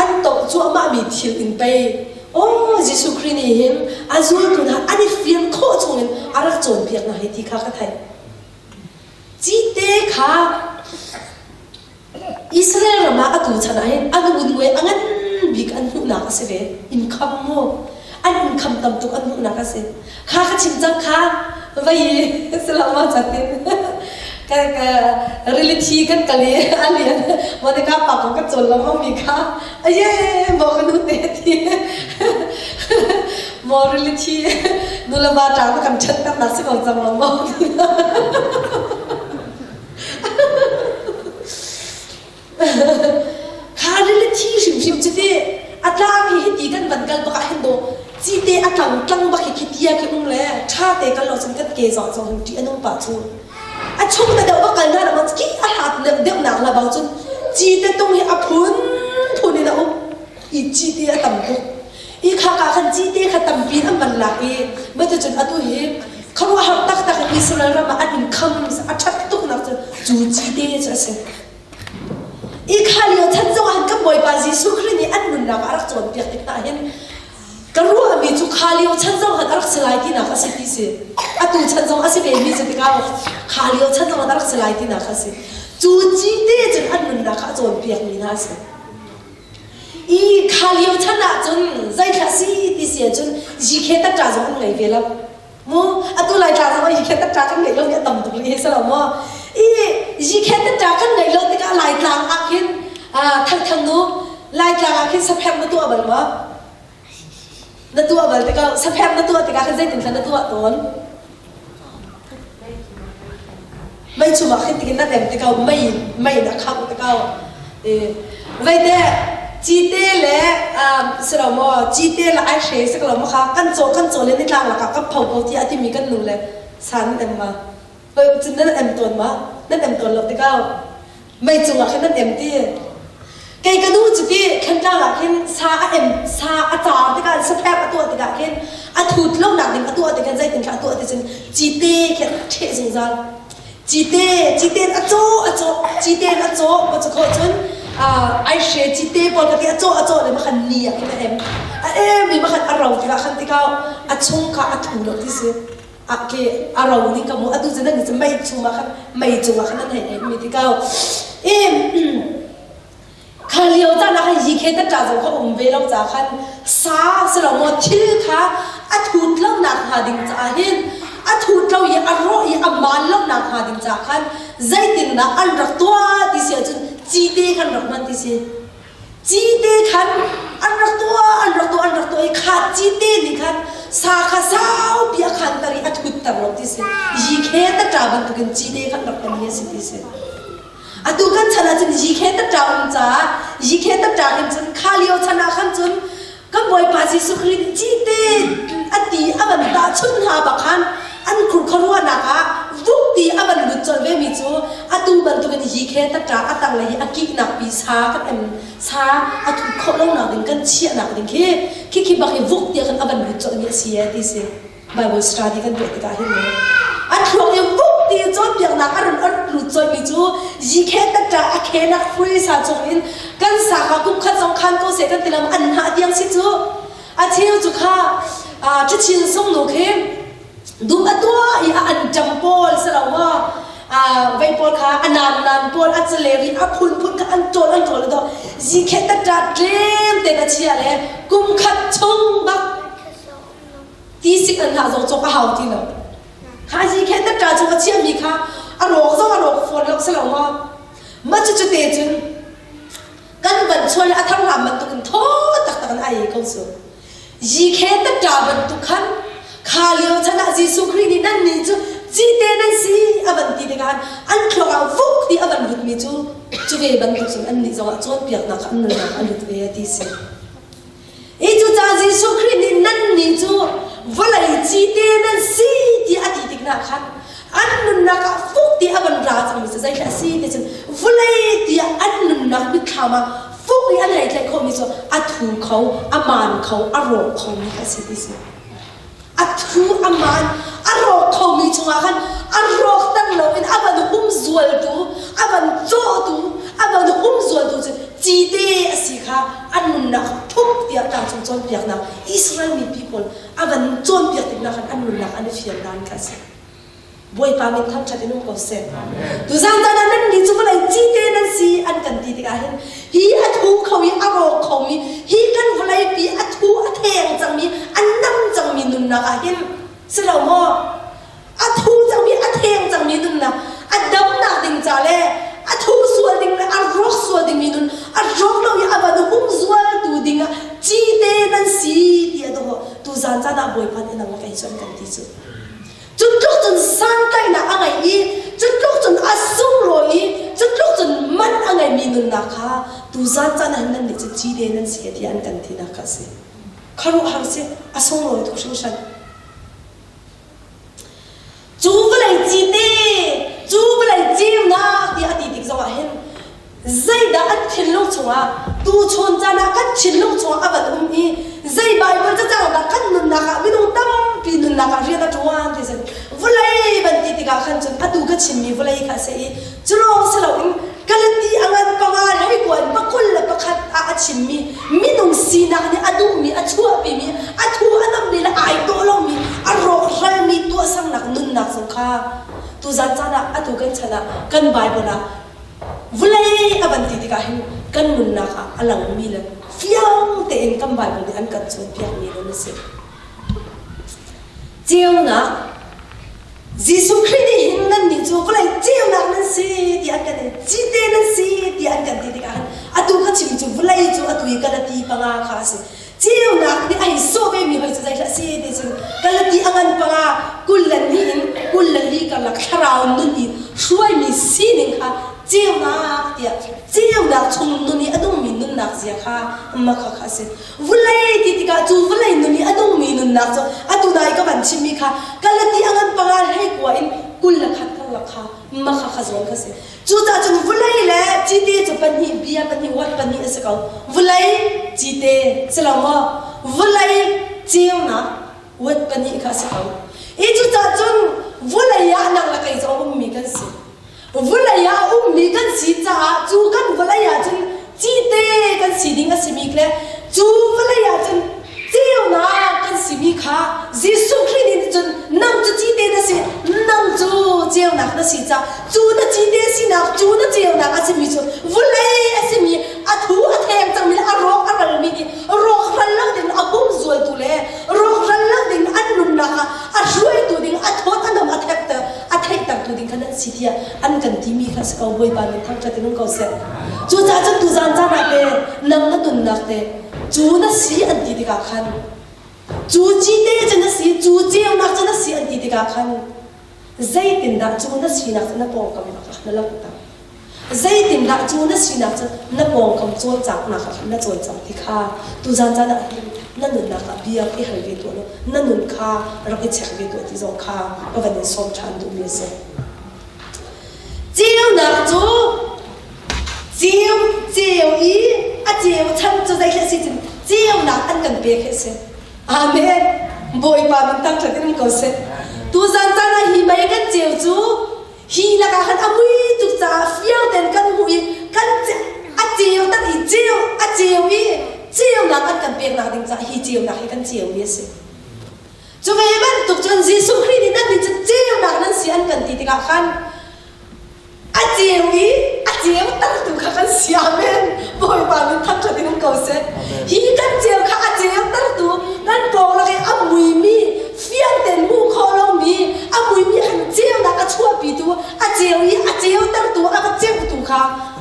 an tongh cuahmahmi thil in pei aw Jesuh Khrih nih hin a zultu hna an i fian khawh chungin a rak cawnpiak hna hi ti kha ka theih. Cite kha Israel ram ah atu chan ah hin an ungue a ngan bik an hmuhnak a si ve. Income mu an income tam tuk an hmuhnak a si. Kha ka chim cang kha vai silama chatin ka ka reality kan kal i a lian Monica pa ko ka cawl lengmang mi kha aye mo ka nu te ti mo reality nu le va ṭang kan ṭhen tak nak si ko cang lo mo Kha rili thi hrimhrim cu ti a tlang hi hiti kan van kal bak ah hin dawh cite a tlang tlang bak hi khi tia khi um le ṭha te kal lo cun kan ke zawh zawh hin ṭih a nung pah cu a chung te deuh va kal na ram khi a hlat deuh nak la bang cun cite tung hi a phun phun in a um i cite a tam tuk i kha ka khan cite kha tampi in an van lak i matucun atu hi khuaruahhar taktak in Israel ram ah an income a ṭhat tuk nak cu cu cite cu a si I kha lio chan zongah hin kan Bawipa Jesuh Khrih nih an nunnak ah a rak cawnpiak tik hna hin ka ruahmi cu kha lio chan zong khan a rak si lai tinak a si ti si. Atu chan zong a si ve mi cu tikah kha lio chan zong a rak si lai tinak a si. Cu cite cun an nunnak ah a cawnpiakmi hna a si. I kha lio chan ah cun zeithla si ti si ahcun GK tatta zong an ngei ve lo. Mu atu lai tla zong ah yikhe tatta kan ngeih lo mi a tam tuk rih si lo maw? I yikhe tatta kan ngeih lo tikah Laitlang ah khin thangthang nu Laitlang ah khin sapherh na tuah bal maw? Na tuah bal tikah sapherh na tuah tikah khin zeitin khan na tuah tawn? Mei chung ah khin tikin na nem tikah mei mei na khangh tikah. Veite cite le si lo maw cite le ai hre si lo maw kha kan caw kan caw le nitlang lakah kan pho ko tiah a timi kan nu le sa nan em ma cun nan em tawn ma nan em tawn lo tikau mei cungah khin nan em ti kei ka nu cu ti Thantlang ah khin sa a em sa a car tikah saphek a tuah tikah khin a thut lo nak ding a tuah tikhan zeitin thla a tuah ti cun cite khi a ṭheh zungzal cite cite a caw a caw cite a caw ma cu khawh cun ai hre cite pawl ka ti a caw a caw le makhan ni ah khin a em a em i makhan a ro tikah khan tikau a chung kha a thu lo ti si a ke a ro ning ka mu atu cu nan cu mei chung ah khan mei cung ah khan nan hei em mi tikau i Kha lio caan ah khan hi khe ta ṭa zong kha um ve lo ca khan sa si lo maw thil kha a thut lo nak hnga ding caah hin a thut lo i a rawh i a maan lo nak hnga ding caah khan zeitindah an rak tuah ti si ahcun cite khan rak hman ti si. Cite khan an rak tuah an rak tuah an rak tuah i kha cite nih khan sa kha saupi a khanter i a thutter lo ti si. Yi khe ta ṭa bantukin cite khan rak hman hi a si ti si. Atu kan chan ahcun yikhe taṭa um caah yikhe taṭa in cun kha lio chan ah khan cun kan Bawipa Jesuh Khrih nih cite a ti a van tahchunh hna bak khan an khurkhuaruahnak ah vuk ti a van lut colh ve mi cu atu bantukin yikhe taṭa a tanglei hi a kiknak pi sa kan em sa a thut khawh lonak ding kan chiahnak ding khi khi khi bak hi vuk tiah khan a van lut colh mi a si e ti si. Bible study kan tuah tikah hin a thluak i vuk ti cawnpiaknak a run a lut colhmi cu yikhe tatta a khenak free sa cung in kan sa kha kum khat zong khan ko seh kan ti lam an hnah tiang si cu a cheu cu kha ṭhachin sung nu khi dum a tuah i a an ṭam pawl si lo maw vei pawl kha a nan nan pawl a caleri a phunphun kha an ṭawl an ṭawl do yikhe tatta tlem te na chia le kum khat chung bak Tisik an hlah zong cawk a hau ti lo. Kha zi khen na ṭa chung a chiahmi kha a rawk zong a rawk fawn lo si lo maw? Ma cu cute cun kan van chuan le a thar hlam bantuk in thaw taktak in ai ko cu. Yi khen na ṭa bantuk khan kha lio chan ah Jesuh Khrih nih nan nih cu cite nan si a van ti tikah an thluak ah vuk ti a van lutmi cu cu ve bantuk cun an nih zongah cawnpiaknak an nunnak a lut ve a ti si. Hi cucaah Jesuh Khrih nih nannih cu vawlei cite nan si tiah a ti tik hna khan an nunnak ah fuk ti a van ra cangmi cu zeithla a si ti cun vawlei tiah an nunnak mitthlam ah fuk i an hei tlaih khawhmi cu a thu kho, a maan kho, a rawk khomi kha a si ti si. A thu a maan a rawk khomi chungah khan a rawkter loin a van humzualtu, a van cawhtu, a van humzualtu cu cite a si kha an nunnak thup tiah tlangcung cawnpiaknak Israel mipi pawl a van cawnpiak tiknak khan an nunnak an i fian dan kha a si. Bawipa min thangṭhat in um ko seh. Tuzan caan ah nannih cu vawlei cite nan si an kan ti tikah hin hi a thu kho i a rawk khomi hi kan vawleipi a thu a theng cangmi a nam cangmi nunnak ah hin si lo maw a thu cangmi a theng cangmi nunnak a damnak ding ca le a thu sual ding le a rawk sual dingmi nun a rawk lo i a van humzualtu ding ah cite nan si ti a dawh tuzan caan ah Bawipa nih nang le kei cu an kan ti cu Cu tluk cun santlaihnak a ngei i cu tluk cun a sunglawi i cu tluk cun man a ngeimi nunnak kha tuzan caan ah hin nannih cu cite nan si tiah an kan tinak kha a si. Khuaruahhar si, a sunglawi tuk hringhran. Cu vawlei cite, cu vawlei ceunak tiah a ti tik zongah hin zeidah an thinlung chungah tuchun caan ah kan thinlung chungah a van um i zei Baibal cacang dah kan nunnak ah minung tampi nunnak ah rian a ṭuan ti cun vawlei van ti tikah khan cun atu ka chimmi vawlei kha a si i cu lawng si loin Galati a ngan panga hlei kuan pakul le pakhat ah a chimmi minung sinak nih a duhmi a chuahpimi a thu a nammi le ai dawh lomi a rawkralmi tuahsernak nunnak zong kha tuzan caan ah atu kan chan ah kan Baibal ah Vawlei a van ti tikah hin kan nunnak ah a langmi le fiang tein kan Baibal nih an kan cawnpiakmi nun a si. Ceunak Jesuh Khrih nih hin nannih cu vawlei ceunak nan si tiah an kan ti, cite nan si tiah an kan ti tikah hin atu ka chim cu vawlei cu atu i Galati panga kha a si. Ceunak nih a hei sawh vemi hoi cu zeihlah si ti cun Galati a ngan panga 24 in 24 karlak thlarau nun i hruaimi sining kha Ceunak tiah ceunak chung nun i a nungmi nunnak zia kha makha kha a si. Vulei ti tikah cu vulei nun i a nungmi nunnak cu atu nai ka van chimmi kha Galati a ngan panga hlei kua in 21 karlak kha makha kha zawn kha si. Cucaah cun vulei le cite cu pahnih bia pahnih wat pahnih a si ko. Vulei cite si lo maw? Vulei ceunak wat pahnih kha a si ko. I cucaah cun vulei ah nang le kei cu a ummi kan si. Vulei ah a ummi kan si caah cu kan vawlei ah cun cite kan si ding a simi le cu vawlei ah cun ceunak kan simi kha Jesuh Khrih nih cun nang cu cite na si nang cu ceunak na si caah cu na cite sinak cu na ceunak a simi cu vawlei a simi a thu a theng cangmi le a rawk a ralmi nih rawkral lo ding a humzualtu le rawkral lo ding an nunnak ah a hruaitu ding a thawt a nam a thekter a theihtertu ding kha nan si tiah an kan timi kha si ko Bawipa nih thangṭhat in um ko seh. Cucaah cun tuzaan caan ah te nang na nunnak te cu na si an ti tikah khan cu cite cu na si cu ceunak cu na si an ti tikah khan zeitindah cu na sinak cu na pawngkam ah na langhter Zeitindah cu na sinak cu na pawngkam cawlcanghnak ah khan na cawlcang ti kha tuzan caan ah hin na nunnak ah bia i hal ve tuah law na nun kha rak i check ve tuah ti zong kha ka van in sawm ṭhan duhmi a si. Ceunak cu ceu ceu i a ceu chan cu zei si cun ceunak an kan pek hi a si. Amen. Bawipa min thangṭhat in um ko seh. Tuzan caan ah hi mei kan ceu cu Hi lakah khan a mui tuk caah fiang tein kan hmuh i kan a ceu tak i ceu a ceu i ceunak an kan peknak ding caah hi ceunak hi kan ceumi a si. Cu ve bantuk cun Jesuh Khrih nih nan nih cu ceunak nan si an kan ti tikah khan a ceu i a ceu tertu kha kan si amen Bawipa min thangṭhat in um ko seh. Hi kan ceu kha a ceu tertu kan pawng lak i a muimi fiang tein hmuh khawh lomi a muimi an ceunak a chuahpitu a ceu i a ceutertu a va ceutu kha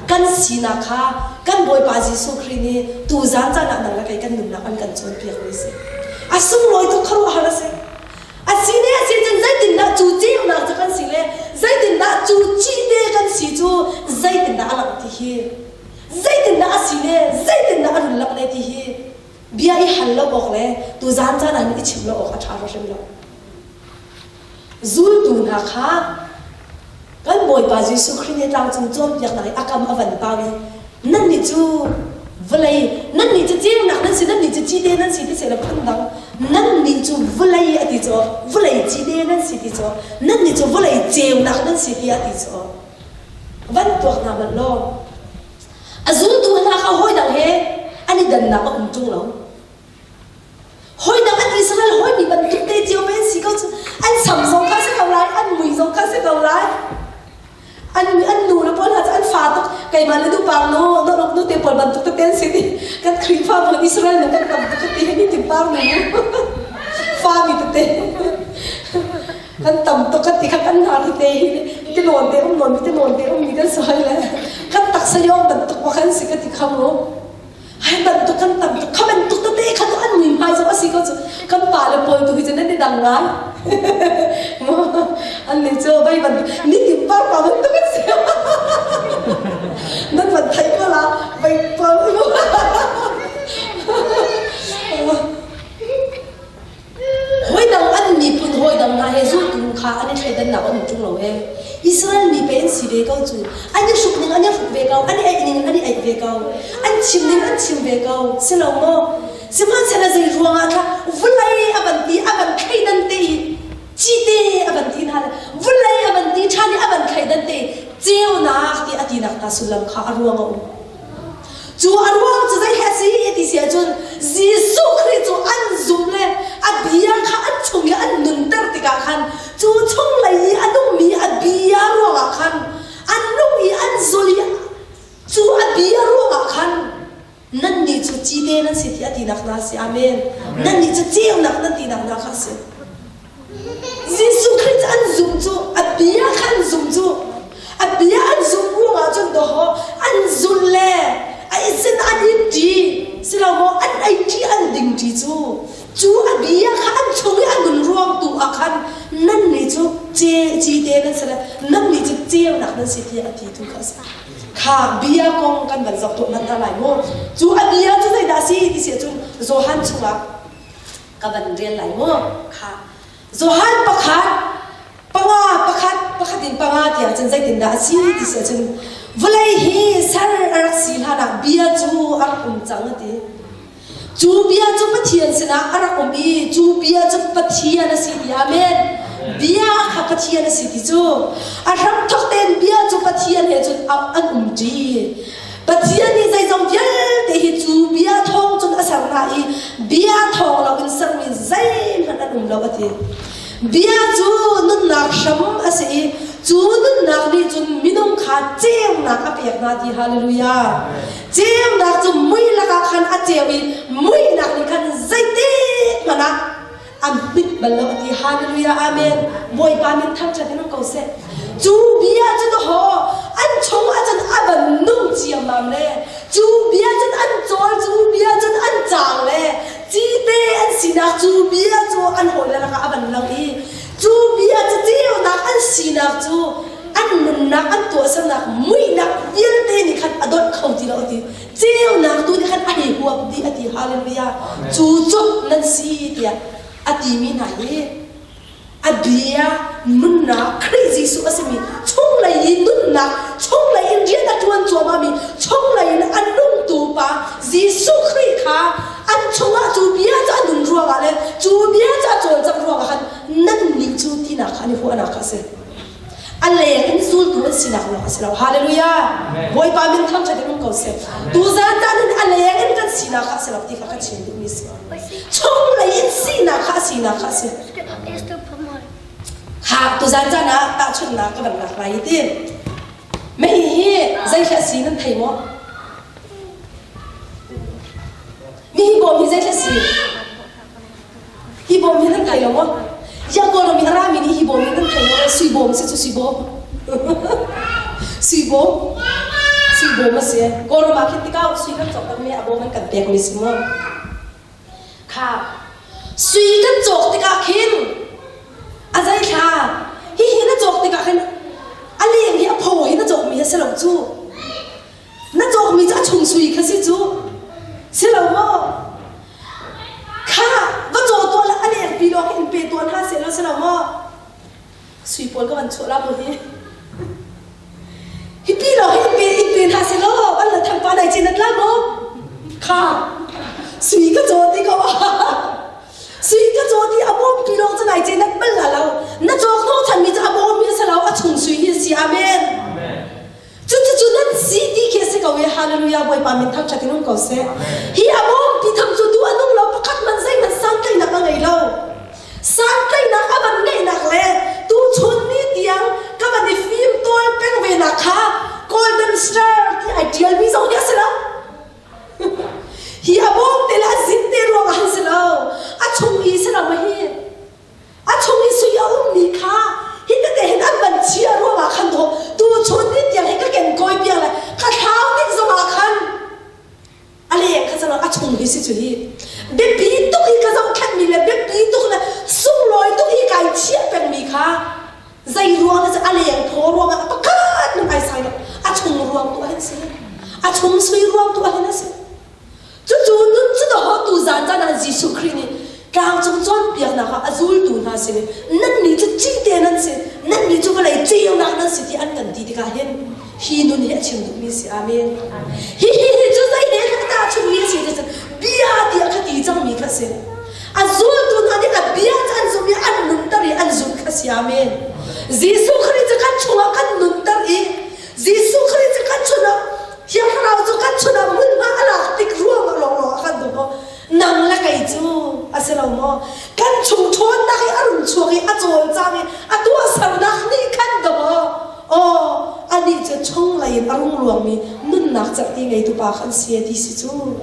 kan sinak kha kan Bawipa Jesuh Khrih nih tuzaan caan ah nang le kei kan nunnak an kan cawnpiakmi a si. A sunglawi tuk khuaruahhar a si. A si ne a si cun zeitindah cu ceunak cu kan si le zeitindah cu cite kan si cu zeitindah a langh ti hi zeitindah a si le zeitindah a run langh le ti hi Bia i hal lo awk le tuzaan caan ah hin i chim lo awk a ṭha hrim lo. Zultu hna kha kan Bawipa Jesuh Khrih nih tlangcung cawnpiaknak i a kam a van pau i nannih cu vawlei nannih cu ceunak nan si nannih cu cite nan si ti seh phundang nannih cu vawlei a ti cu vawlei cite nan si ti cu nannih cu vawlei ceunak nan si ti a ti cu van tuak hna hmanh law A zultu hna kha hawidang he an i dannak a um ṭung lo. Hawidang an Israel hawimi bantuk te cio men si ko cu an sam zong kha si ko lai, an mui zong kha si ko lai. An an nu le pawl hna cu an fa tuk keimah le nu par nu nu nu te pawl bantuk tete an si ti kan Khrihfa bu Israel nu kan tam tuk ti ni tim par nu fa mi tete kan tam tuk kan ti kha kan hna ti te hi ti nawn te um nawn ti nawn te um mi kan si hoi le kan taksa yong bantuk ma kan si ka ti kha mu hai bantuk kan tam tuk kha bantuk tete kha tu an mui hmai zong a si ko cu kan pa le pawl tu hi cu nan i dang ngai an ni cu vai bantuk ni tim par pa bantuk an si nan van thai ko la vai pa Hawidang an miphun hawidang hna he zultu kha an i thleidannak a um ṭung lo ee. Israel mi pei an si ve ko cu. An i hruk ning an i hruk ve ko, an i aih ning an i aih ve ko, an chim ning an chim ve ko. Si lo maw? Sihmanhsehlaw zei ruangah kha vawlei a van ti, a van thleidan te i cite a van ti hna le vawlei a van ti ṭhan i a van thleidan te i ceunak ti a tinak hna sullam kha a ruang a um. Cu a ruang cu zei a si ti si ahcun Jesuh Khrih cu an zumh le a bia kha an chung i an nunter tikah khan cu chunglei i a nungmi a bia ruangah khan an nung i an zul i cu a bia ruangah khan nannih cu cite nan si ti a tinak hna a si. Amen. Nannih cu ceunak nan tinak hna kha a si. Jesuh Khrih cu an zumh cu a bia kha an zumh cu a bia an zumh ruangah cun dawhaw an zulh le a sin an i ṭi silo maw an ei ṭi an ding ṭi cu cu a bia kha an chung i a nun ruang tu ah khan nannih cu ce cite. Cite nan si le nannih cu ceunak nan si tiah a ti tu kha a si. Kha bia kong kan van zoh tuah hmanh hna lai mu. Cu a bia cu zeidah a si ti si ahcun Johan chungah ka van rel lai mu. Kha Johan pakhat panga pakhat pakhat in panga tiang cun zeitindah a si ti si ahcun vawlei hi ser a rak si hlanah bia cu a rak um cang a ti. Cu bia cu Pathian sinah a rak um i cu bia cu Pathian a si ti amen. Bia kha Pathian a si ti cu a hramthawk tein bia cu Pathian he cun an um ṭi. Pathian nih zeizong vialte hi cu bia thawng cun a ser hna i bia thawng loin sermi zeihmanh an um lo a ti. Bia cu nunnak hram a si i cu nunnak nih cun minung kha ceunak a pek hna ti hallelujah. Ceunak cu mui lakah khan a ceu i muihnak nih khan zeitik hmanh ah an hmit bal lo a ti. Hallelujah amen. Bawipa min thangṭhat in um ko seh. Cu bia cu dawhaw an chungah cun a van nung ciammam le cu bia cun an cawl cu bia cun an caang le cite an sinak cu bia cu an hawile lakah a van lang i cu bia cu ceunak an sinak cu an nunnak an tuahsernak muihnak vialte nih khan a donh kho ti lo a ti ceunak tu nih khan a hei huap dih a ti hallelujah cu cu nan si tiah a timi hna hi a bia nunnak Khrih Jesuh a simi chunglei i nunnak chunglei in rian a ṭuan cuahmahmi chunglei in a nungtu pa Jesuh Khrih kha an chungah cu bia cu a nun ruangah le cu bia cu a cawlcangh ruangah khan nannih cu tinak kha an i huahnak kha a si. A leng in zultu an sinak lawng a si lo. Hallelujah! Bawipa min thangṭhat in um ko seh. Tuzan caan in a leng in kan sinak kha a si lo ti kha ka chim duhmi a si. Chunglei in sinak kha a sinak kha a si. Kha tuzan caan ah tahchunhnak ka van lak lai i ti. Mei hi zei hla si nan thei maw? Mi hi bawm hi zei hla si? Hi bawm hi nan thei lo maw? Ya Kawlram i a rami nih hi bawm hi nan thei lo sui bawm si cu sui bawm. Sui bawm. Sui bawm a si. Kawlram ah khin tikah sui kan cawk mi a bawm an kan pek mi si mu. Kha sui kan cawk tikah khin a zei thla hi hi na cawk tikah khin a leng hi a phaw hi na cawk mi a si lo cu. Na cawkmi cu a chung sui kha si cu. Si lo maw? Kha va caw tuah le a lengpi lawng in pe tuah hna seh law si lo maw? Sui pawl ka van chuah la maw hi? Hi pi lawng in pe in pe hna seh law an la thang pa nai cin at la maw? Kha sui ka caw ti ko sui ka caw ti a bawm pi lawng cu nai cin at bal la lo na cawk hnawh chanmi cu a bawm mi a si lo a chung sui hi a si amen Cucu nan si ti khi a si ko i hallelujah Bawipa min thangṭhat in um ko seh. Hi a bawmpi tham cu duh a nung lo pakhat man zeihmanh santlaihnak a ngei lo. Santlaihnak a van ngeihnak le tuchun ni tiang ka van i fim tawl peng ve nak kha Golden Star ti ai ṭialmi zong nih a si lo. Hi a bawm te le a zin te ruangah an si lo. A chung i si lo ma hi. A chung i sui a ummi kha hi tete hin an van chia ruangah khan dawh tuchun ni tiang hi ka kenkawi piak le ka thlau tik zongah khan a leng kha cang a chung hi si cu hi biapi tuk i ka zohkhenhmi le biapi tuk le sunglawi tuk i kai chiah pengmi kha zei ruang le a leng thaw ruangah pakhat man ai sai lo a chung ruang tu ah hin si a chung sui ruang tu ah hin a si Cucu nun cu dawh tu zan caan ah Jesuh Khrih nih tlangcung cawnpiaknak ah a zultu hna sin i nannih cu cite nan si, nannih cu vawlei ceunak nan si ti an kan ti tikah hin hi nun hi a chim duhmi a si. Amen. Hi hi hi cu zei he dah tahchunhmi a si ti cun bia tiah kha ti cangmi kha a si. A zultu hna nih a bia cu an zumh i an nunter i an zumh kha a si. Amen. Jesuh Khrih cu kan chungah kan nunter i Jesuh Khrih cu kan chungah Thiang Thlarau cu kan chungah hmunhma a lak tik ruangah lawnglawng ah kan duh maw? Nang le kei cu a si lo maw? Kan chung ṭhawnnak i a rung chuak i a cawlcang i a tuahsernak nih khan dawh aw anih cu chunglei in a rung ruangmi nunnak cerhti ngeitu pa kha an si ti si cu.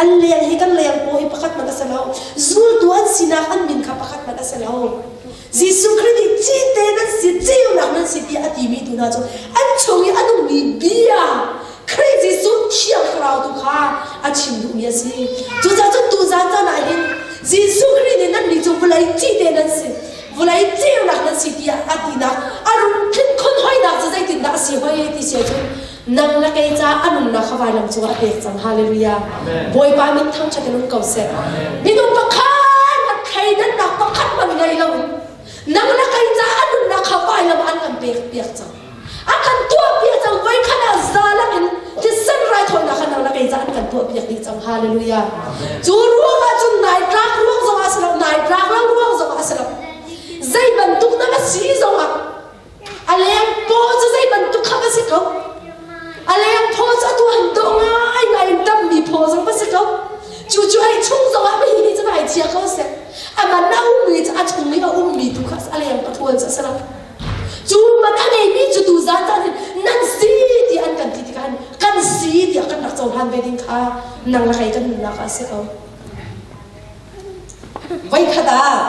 An leng hi kan leng paw hi pakhat hmanh a si lo. Zultu an sinak an min kha pakhat hmanh a si lo. Jesuh Khrih nih cite nan si, ceunak nan si tiah a timi tu hna cu an chung i a nungmi bia Khrih Jesuh Thiang Thlarau tu kha a chim duhmi a si. Cucaah cun tuzan caan ah hin Jesuh Khrih nih nannih cu vawlei cite nan si. Vawlei ceunak nan si tiah a tinak a rung tlin khun hoinak cu zeitindah a si hoi ti si ahcun nang le kei ca a nunnak kha vailam cungah a pek cang. Hallelujah. Bawipa min thangṭhat in um ko seh. Minung pakhat a thleidannak pakhat hmanh ngei loin nang le kei ca a nunnak kha vailam an kan pek piak cang. A kan tuah piak cang voikhat ah za lakin thisen raithawinak kha nang le kei ca an kan tuah piak dih cang. Hallelujah. Cu ruangah cun nai tlak ruang zongah a si lo, nai tlak lo ruang zongah a si lo. Zei bantuk na va si zongah a leng paw cu zei bantuk kha va si ko. A leng phaw cu atu han dawh ngai ngai in tammi phaw zong va si ko. Cu cu hei chung zongah hi hi cu vai chia ko seh. A man a ummi cu a chung i a ummi tu kha a leng pathual cu a si lo. Cu man a ngeimi cu tu zan caan hin nan si ti an kan ti tikah hin kan si tiah kan rak cohlan ve ding kha nang le kei kan nunnak ah a si ko. Voikhat ah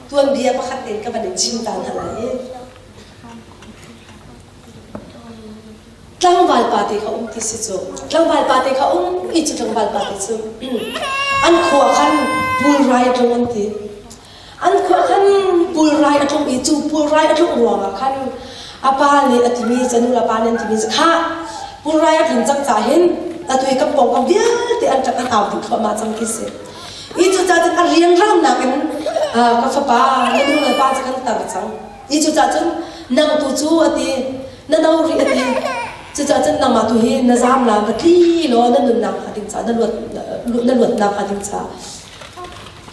tuanbia pakhat in ka van in chim ta hna lai i tlangval pa te kha um ti si cu tlangval pa te kha um i cu tlangval pa te cu an khua khan pulrai a tlung an ti An khua khan pulrai a tlung i cu pulrai a tlung ruangah khan a pa nih a timi cu nu le pa nih an timi cu khah pulrai a tlun cang caah hin atu hi kan pawngkam vialte an ṭap an au dih thluahmah cang ti si. I cucaah cun a rianrangnak in ka fapa na nu le pa cu kan tar cang. I cucaah cun nang tu cu a ti na no rih a ti. Cucaah cun nangmah tu hi na zaam la va tli law na nunnak hnga ding caah na luat na luatnak hnga ding caah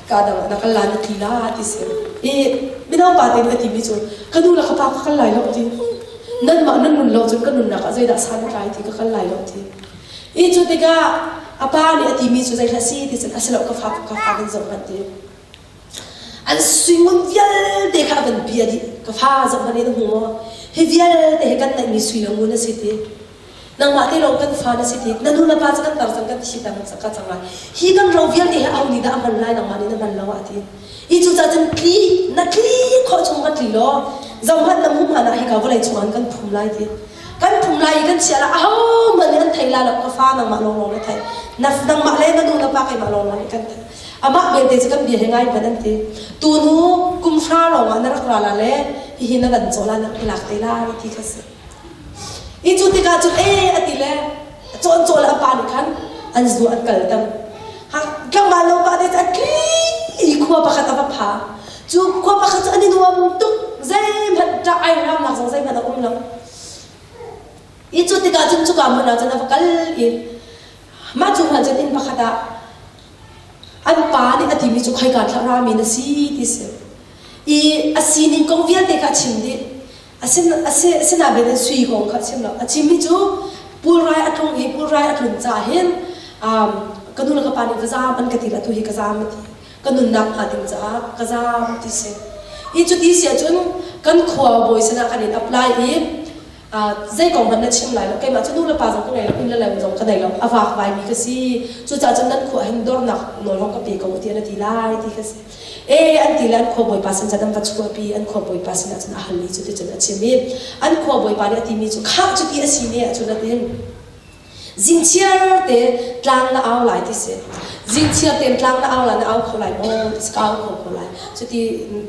ka dang na kal la na tli la ti si i mino pa te nih a timi cu ka nu le ka pa ka kal lai lo ti nanmah nan nun lo cun ka nunnak ah zeidah san a tlai ti ka kal lai lo ti i cu tikah a pa nih a timi cu zeihla si ti cun a si lo ka fa ka fa kan zoh hmanh ti an suingun vialte kha a van bia dih ka fa zoh hmanh in a hmu maw hi vialte hi kan neihmi sui le ngun a si ti Nangmah te lawng kan fa na si ti na nu na pa cu kan tar cang kan thi tang ka cang lai hi kan ro vialte hi aho nih dah a hman lai nangmah nih na hman lo ah ti i cu cah cun tli na tli khawh chung va tli law zohhmanh na hmuh hmanh ah hika vawlei chung ah kan phum lai ti kan phum lai i kan chia la aho hmanh nih an thei la lo ka fa nangmah lawng lawng na thei na nangmah le na nu na pa keimah lawng lawng nih kan thei amah belte cu kan bia he ngai hmanh an ti tu nu kum hra lawng ah na rak ra la le hihi na van caw la na rak i lak te lai ti kha si I cu tikah cun ee a ti le cawn cawl a pa nih khan an zu an kalter. Tlangval lo pa te cu a tli i khua pakhat a va pha. Cu khua pakhat cu an i nuam tuk zeihmanh ṭah ai ramnak zong zeihmanh a um lo. I cu tikah cun cuka hmun ah cun a va kal i mah cu hmun cun inn pakhat ah an pa nih a timi cu khoika thlah rami na si ti si. I a sining kong vialte kha a chim dih. Asinain in sui kong kha a chim lo. A chimmi cu pulrai a tlung i pulrai a tlun caah hin ka nu le ka pa nih ka zaam an ka ti atu hi ka zaam a ti. Ka nunnak hnga ding caah ka zaam ti si. I cuti si ahcun kan khua bawi sinah kan in apply i zei kong hmanh na chim lai lo. Keimah cu nu le pa zong ka ngei lo, inn le lo zong ka nei lo. A vakvaimi ka si. Cucaah cun nan khua hin dornak nawl hong ka pe ko ti an ti lai ti kha si. E an ti le an khua bawipa sin cun an va chuahpi an khua bawipa sinah cun a hal i cuticun a chim i an khua bawipa nih a timi cu khah cuti a si ne ahcun a ti zingchiar te tlang na au lai ti si zingchiar te tlang na au lai na au kho lai maw ti si ka au kho ko lai cuti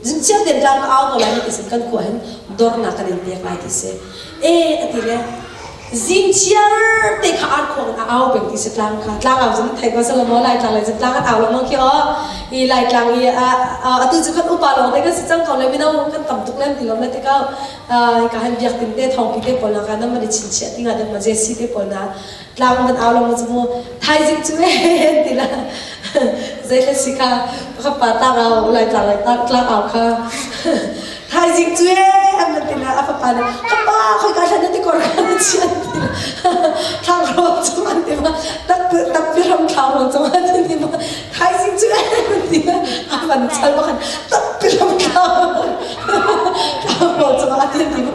zingchiar te tlang ka au ko lai ti sin kan khua hin dornak kan in pek lai ti si e a ti le Zingchiar te kha arkhuang in a au peng ti si tlang kha tlang au cun thei ko sala maw laitlang lei cun tlang an au lengmang khi aw i laitlang i atu cu kan upa lawng te kan si cang ko le mino kan tam tuk lem ti lom le tikau ka han biak tin te thawngpi te pawl na ka nam man i chinchiah ti nga dang ma jesi te pawl na tlang man au lengmang cu mu thaizing cu en ti la zei hla si kha ka pa tlang au laitlang lai tlang au kha Thaizing cu ee an van ti na a fapa nih ka pa khoika hlan na tikor kha na chian ti thlangrawn cung an ti ma tappi ram thlangrawn cung an ti ma thaizing cu ee an ti na a van chal ma khan tappi ram thlangrawn cung a ti ti ma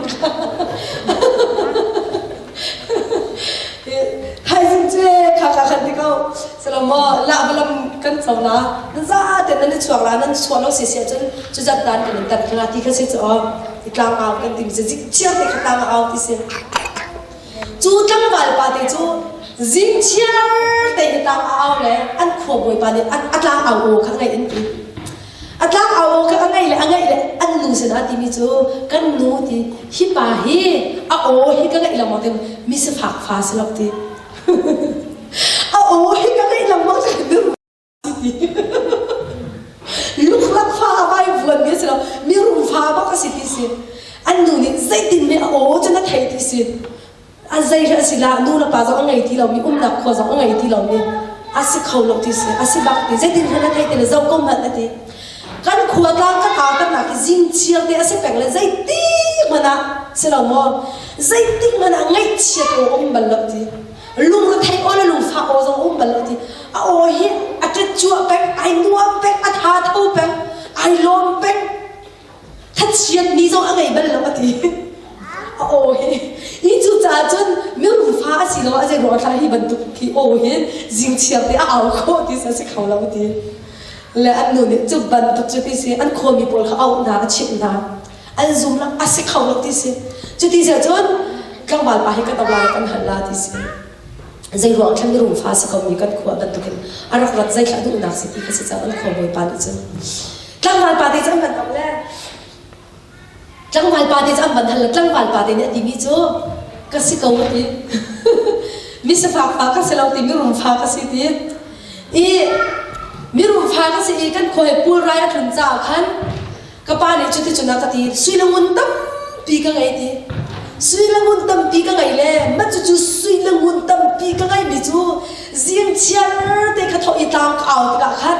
Thaizing cu kha kha khan ti ko selo maw lah valam kan co la nan za te nan i chuak la nan chuah lo si si ahcun cu zat dan kan in tat kha ti kha si cu aw i tlang au kan ti mi zik chiar te kha tlang au ti si cu tlangval pa te cu zing chiar te hi tlang au le an khua bawipa nih a tlang au aw kha ngaih in ti. sinah a timi cu kan nu ti hi pa hi a aw hi ka ngaih lengmang ti mi sifak fa si lo ti. A aw hi ka ngaih lengmang ti Luklak fa a vai vuan mi a si lo mirum fa bak a si ti si. An nu nih zeitin meh a aw cu na thei ti si. A zei a si la nu le pa zong a ngei ti lomi umnak khua zong a ngei ti lomi a si kho lo ti si a si bak ti zeitin hmanh a thei ti le zoh ko hmanh a ti kan khua tlang ka kau kan nak i zing chiar te a si peng le zeiti hmanh ah si lo maw zeitik hmanh ah ngaihchiat aw um bal lo ti lungre thei aw le lungfah aw zong um bal lo ti a aw hi a ṭet cuah peng ai nuam peng a tha tho peng ai lawm peng thachiat ni zong a ngei bal lo a ti a aw hi hi cu caah cun mirum fa a si lo a zei ruang thla hi bantuk hi aw hi zingchiar te a au khawh ti sa si kho lo ti le an nu nih cu bantuk cu ti si an khuami pawl kha auh hna a chimh hna an zum lo a si kho lo ti si cu ti si cun tlangval pa hi ka to lai kan hal la ti si zei ruang thlan mirum fa si ko mi kan khua bantukin a rak rat zei thla duhnak si ti kha si cang an khua bawipa nih cun Tlangval pa te cu an van um le tlangval pa te cu an van hal le tlangval pa te nih a timi cu ka si ko a ti. Mi sifak fa ka si lo ti mirum fa ka si ti. I mirum fa ka si i kan khua he pulrai a tlun caah khan ka pa nih cuti cun a ka ti sui le ngun tampi ka ngei ti. Sui le ngun tampi ka ngei le mah cucu sui le ngun tampi ka ngeimi cu zing chiar te kha thawh i tlang ka au tikah khan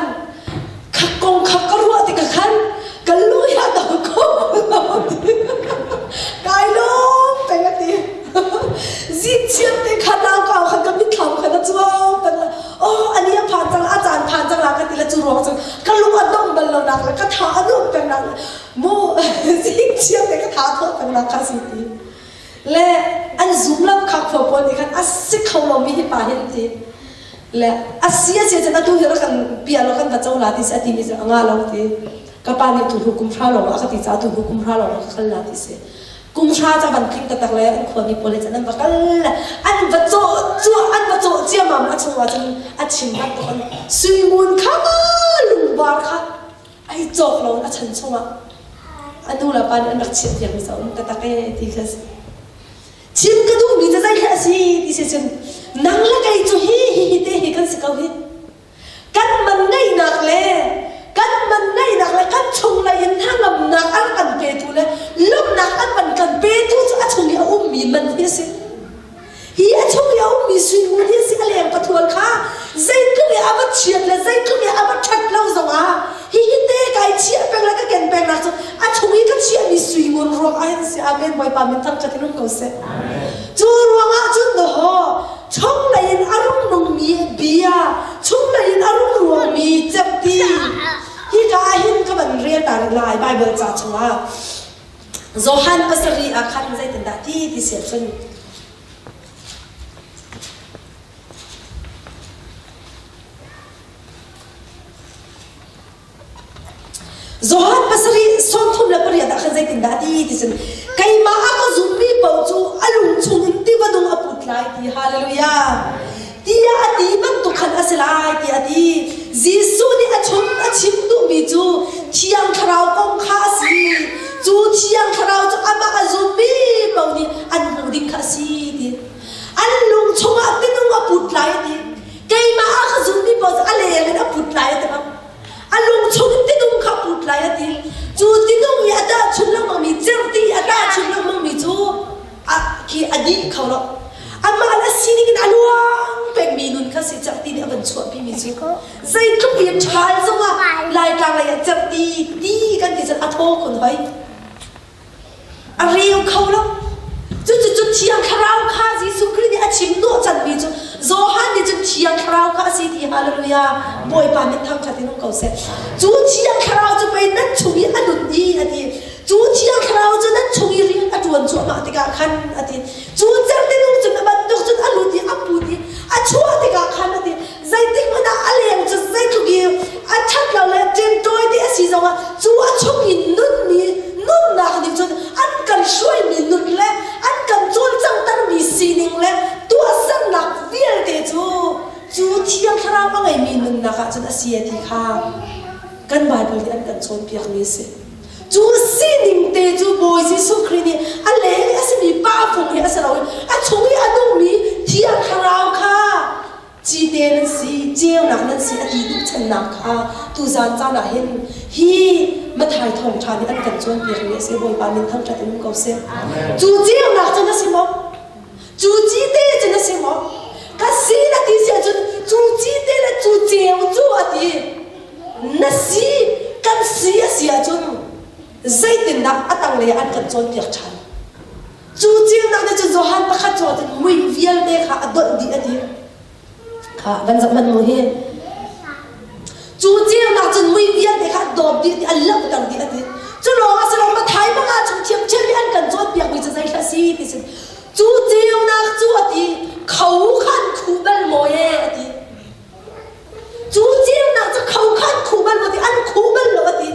kha kong kha ka ruah tikah khan ka lung hi a dong kho lo ti kai lawm peng a ti zingchiam te kha nau kau khan ka mitthlam khan a cuang peng la oh ani a phan cang a caan phan cang la ka ti la cu ruang cu ka lung a dong bal lo nak le ka tha a nuam peng nak le mu zingchiam te ka tha thawh peng nak kha si ti le an zum lo kha khua pawl nih khan a si kho lo mi hi pa hin ti Le a si a si cun atu hi rak kan piah law kan va co la ti si a timi cu a nga lo ti. Ka pa nih tu hnu kum hra lawng ah a ka ti caah tu hnu kum hra lawng ah ka kal la ti si. Kum hra ca van tling taktak le an khuami pawl he cun an va kal le an va cawh cuah an va cawh ciammam a chung ah cun a chim bantuk an suingun kha lungvar kha ai cawk lo a chan chungah a nu le pa nih an rak chiah piakmi ca um taktak ee ti kha si. Chim ka duhmi cu zeithla a si ti si cun nang le kei cu hi hi hi te hi kan si ko hi. Kan man ngeihnak le kan man ngeihnak le kan chunglei in hnangamnak an kan petu le lawmhnak an man kan petu cu a chung i a ummi man hi a si. Hi a chung i a ummi suingun hi a si a leng pathual kha zeitluk i a va chiat le zeitluk i a va ṭhat lo zongah hihi te kai chiah peng le ka ken peng nak cu a chung i ka chiahmi sui ngun ruang ah hin si amen bawipa min thangṭhat in um ko seh cu ruangah cun dawhaw chunglei in a rung nungmi bia chunglei in a rung ruangmi cerhti hika ah hin ka van rel ta rih lai Bible ca chungah Johan pasarih ah khan zeitindah ti ti si ahcun Johan pasarih 38 ah khan zeitindah a ti ti cun keimah a ka zummi paoh cu a lung chungin tiva nung a put lai ti hallelujah tiah a ti bantuk khan a si lai tiah a ti Jesuh nih a chun a chim duhmi cu Thiang Thlarau kong kha a si cu Thiang Thlarau cu amah a zummi paoh nih an hmuh ding kha a si ti an lung chungah tinung a put lai a ti Keimah a ka zummi paoh cu a leng in a put lai a ti bang. A lung chung in tinung kha a put lai a ti. Cu tinung i a tahchun lengmangmi cerhti a tahchun lengmangmi cu a khi a dih kho lo. Amah le sining in a luang pengmi nun kha si cerhti nih a van chuahpimi cu. Zeitluk i ṭhal zongah Laitlang lei ah cerhti ti kan ti cun a thaw khun hoi. A reu kho lo. Cucu Thiang Thlarau kha Jesuh Khrih nih a chim hnawhchanmi cu Johan nih cun Thiang Thlarau kha a si ti hallelujah Bawipa min thangṭhat in um ko seh. Cu Thiang Thlarau cu pei nan chung i a nun i a ti. Cu Thiang Thlarau cu nan chung i rian a ṭuan cuahmah tikah khan a ti. Cu cerhtinung cun a bantuk cun a lut i a put i a chuah tikah khan a ti. Zeitik hmanh ah a leng cu zeitluk i a ṭhat lo le ṭemṭawi te a si zongah cu a chung i nunmi nunnak nih cun an kan hruaimi nun le an kan cawlcanghtermi sining le tuahsernak vialte cu cu Thiang Thlarau a ngeimi nunnak ah cun a si a ti kha kan Baibal nih an kan cawnpiakmi a si. Cu sining te cu Bawi Jesuh Khrih nih a leng a simi pa fung hi a si lo i a chung i a nungmi Thiang Thlarau kha cite nan si, ceunak nan si a ti duhchannak kha tuzan caan ah hin hi Mathai thawngṭha nih an kan cawnpiakmi a si. Bawipa min thangṭhat in um ko seh. Cu ceunak cu na si maw? Cu cite cu na si maw? Ka si na ti si ahcun cu cite le cu ceu cu a ti. Na si, kan si a si ahcun zeitindah a tanglei ah an kan cawnpiak ṭhan? Cu ceunak nih cun Johan pakhat cu ahcun mui vialte kha a dolh dih a ti. Kha van zoh hmanh mu hi. Cu ceunak cun mui vialte kha a dawp dih ti a lohter dih a ti. Cu lawng a si lo Mathai bang ah chung thiamthiam i an kan cawnpiakmi cu zei hlah si ti sin. Cu ceunak cu a ti kho khan khuh bal maw e a ti. Cu ceunak cu kho khan khuh bal maw ti an khuh bal lo a ti.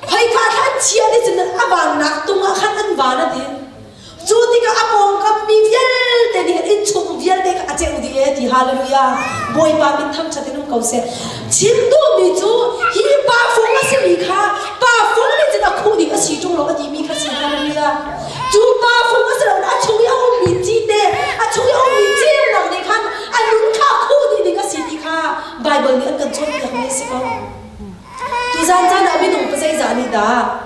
Khoika kha an chia ti cun a vannak tung ah khan an van a ti. Cu tikah a pawngkam mi vialte nih innchung vialte kha a ceuh dih e ti hallelujah Bawipa min thangṭhat in um ko seh. Chim duhmi cu hi pa fung a simi kha pa fung nih cun a khuh ding a si ṭung lo a timi kha si hallelujah. Cu pa fung a si lo a chung i a ummi cite a chung i a ummi ceunak nih khan a nun kha khuh dih ding a si ti kha Bible nih an kan cawnpiakmi a si ko. Tuzan caan ah minung pa zeizah nih dah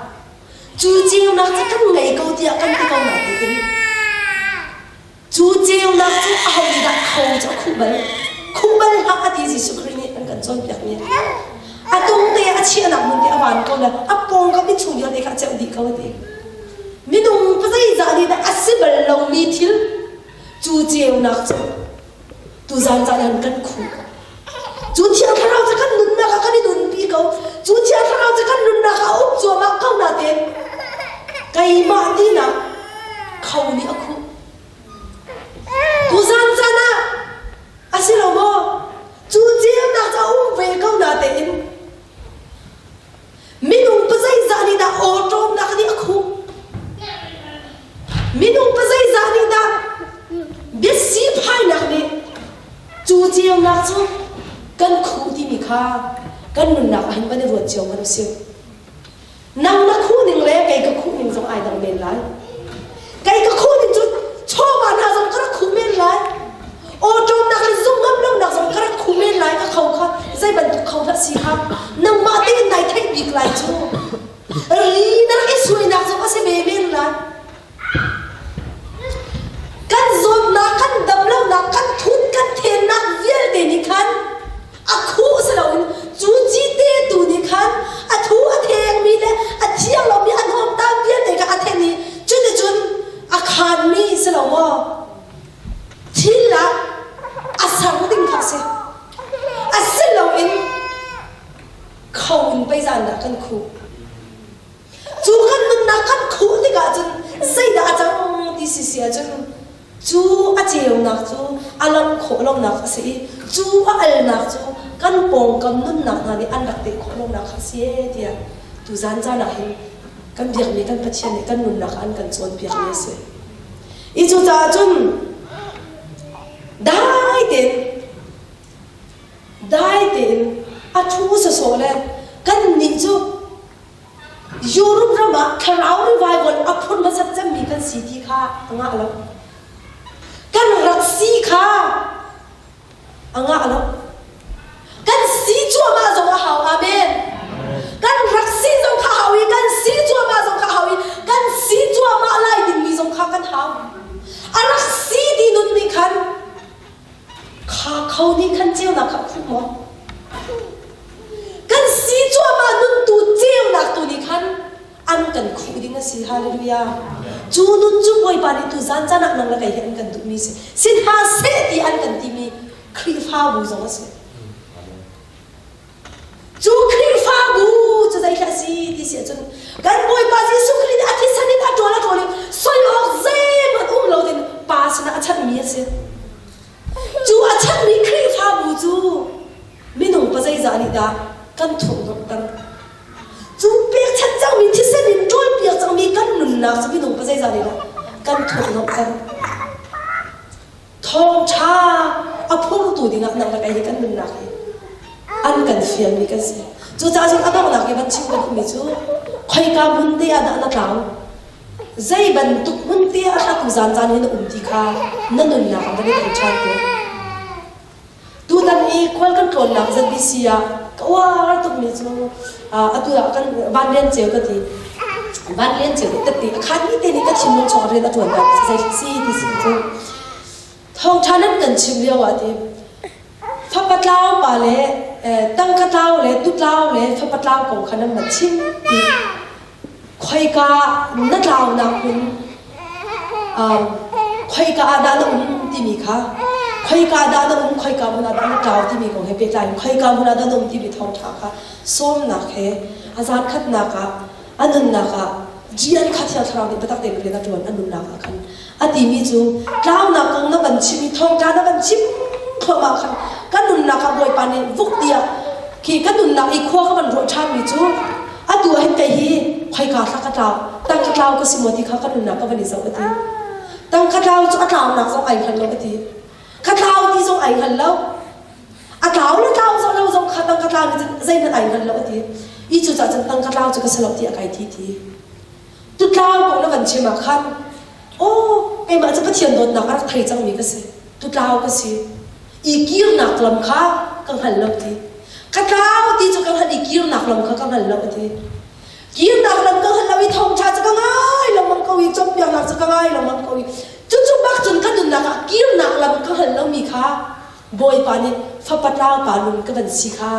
Cu ceunak cu kan ngei ko tiah kan ti ko na tiin cu ceunak cu aho nih dah kho cu a khuh bal khuh bal hlah a ti Jesuh Khrih nih an kan cawnpiak mi a tung te a chiahnak hmun te a van ko le a pawngkam in chung vialte kha a ceuh dih ko a ti minung zeizah nih dah a si bal lomi thil cu ceunak cu Tuzan caan han kan khuh. Cu Thiang Thlarau cu kan nunnak ah kan i nunpi ko. Cu Thiang Thlarau cu kan nunnak ah a um cuahmah ko natein keimah tinak kho nih a khuh. Tuzan caan ah a si lo maw? Cu ceunak cu a um ve ko natein Minung pazeizah nih dah awṭawmnak nih a khuh? Minung pazeizah nih dah biasi phainak nih cu ceunak cu kan khuh timi kha kan nunnak ah hin van i ruat cio hmanh usih. Nang na khuh ning le kei ka khuh ning zong ai dang men lai. Kei ka khuh ning cu chawva hna zong ka rak khuh men lai. Awṭawmnak le zumh lonak zong ka rak khuh men lai ka kho kha zei bantuk kho hlah si kha nangmah tein nai theih bik lai cu. Ri na rak i suainak zong a si ve men lai. Kan zawtnak, kan damlonak, kan thut, kan thennak vialte nih khan a khuh si loin cu cite tu nih khan a thu a thengmi le a thiang lomi a hnawmtam vialte kha a then i cuticun a khaanmi si lo maw thil ah a ser ding kha a si a si loin kho in pei zandah kan khuh cu kan nunnak kan khuh tikah cun zeidah a cang ti si si ahcun Cu a ceunak cu a langh khawh lonak a si i cu a alnak cu kan pawngkam nunnak hna nih an rak teh khawh lonak kha a si ee tiah tuzan caan ah hin kan biakmi kan Pathian nih kan nunnak ah an kan cawnpiakmi a si. I cucaah cun dai tein dai tein a ṭhu sawsawh le kannih cu Europe ram ah thlarau revival a phur hmasat cemmi kan si ti kha a ngah lo. Kan rak si kha a ngah lo. Kan si cuahmah zong a hau. Amen. Kan rak si zong kha hau i kan si cuahmah zong kha hau i kan si cuahmah lai dingmi zong kha kan hau. A rak si ti nun nih khan Kha kho nih khan ceunak kha a khuh maw? Kan si cuahmah nuntu ceunak tu nih khan an kan khuh ding a si. Hallelujah. Cu nun cu Bawipa nih tu zan caan ah nang le kei hi an kan duhmi si. Si hna seh ti an kan timi Khrihfabu zong a si. Cu Khrihfabu cu zeihlah a si ti si ahcun kan Bawipa Jesuh Khrih nih a thisen in a ṭawl a ṭawl i soi awk zeihmanh um lo ding Pa sinah a chanhmi a si. Cu a chanhmi Khrihfabu cu minung pa zeizah nih dah kan thurhnawmhter? Cu pekchanh cangmi thisen in ṭawlpiak cangmi kan nunnak cu minung pa zeizah nih dah kan thurhnawmhter? Thawngṭha a phurtu dingah nang le kei hi kan nunnak hi an kan fialmi kan si. Cucaah cun a donghnak i van chim ka duhmi cu. Khoika hmun te ah dah na tlau? Zei bantuk hmun te ah dah tuzan caan hi na um ti kha na nunnak ah van i thei ṭhan tuah. Tutan i khual kan tlawnnak ZBC ah ka uar tukmi cu atu ah kan van lian ceu ka ti. Van lian ceu nih tette a khan mi te nih ka thinlung chung rian a ṭuan zei si ti si cu thawngṭha nan kan chim lio ah ti fapa tlau pa le tangka tlau le tutlau le fapa tlau kong kha nan van chim ti khoika na tlaunak hmun khoika ah dah na um timi kha khoika dah na um khoika hmun ah dah na tlau timi kong he pehtlai in khoika hmun ah dah na um timi thawngṭha kha sawmnak he a zan khatnak ah a nunnak ah rian kha Thiang Thlarau nih biatak tein rian a ṭuan a nunnak ah khan a timi cu tlaunak kong na van chim i thawngṭha na van chim thluahmah khan ka nunnak ah Bawipa nih vuk tiah khi ka nunnak i khua ka van ruah ṭhanmi cu atu ah hin kei hi khoika thla ka tlau tangka tlau ka si maw ti kha ka nunnak ka van i zoh a ti tangka tlau cu a tlaunak zong ai hngal lo a ti ka tlau ti zong ai hngal lo a tlau le tlau zong lo zong kha tangka tlau nih zeihmanh ai hngal lo a ti i cu cah cun tangka tlau cu ka si lo ti a kai ti ti tutlau kong na van chim ah khan aw keimah cu Pathian dawtnak a rak thei cangmi ka si tutlau ka si i kirnak lam kha ka hngal lo ti ka tlau ti cu ka hngalh i kirnak lam kha ka hngal lo a ti kirnak lam ka hngal lo i thawngṭha cu ka ngai lengmang ko i cawnpiaknak cu ka ngai lengmang ko i cucu bak cun ka nunnak ah kirnak lam ka hngal lomi kha Bawipa nih fapa tlau pa nun ka van si kha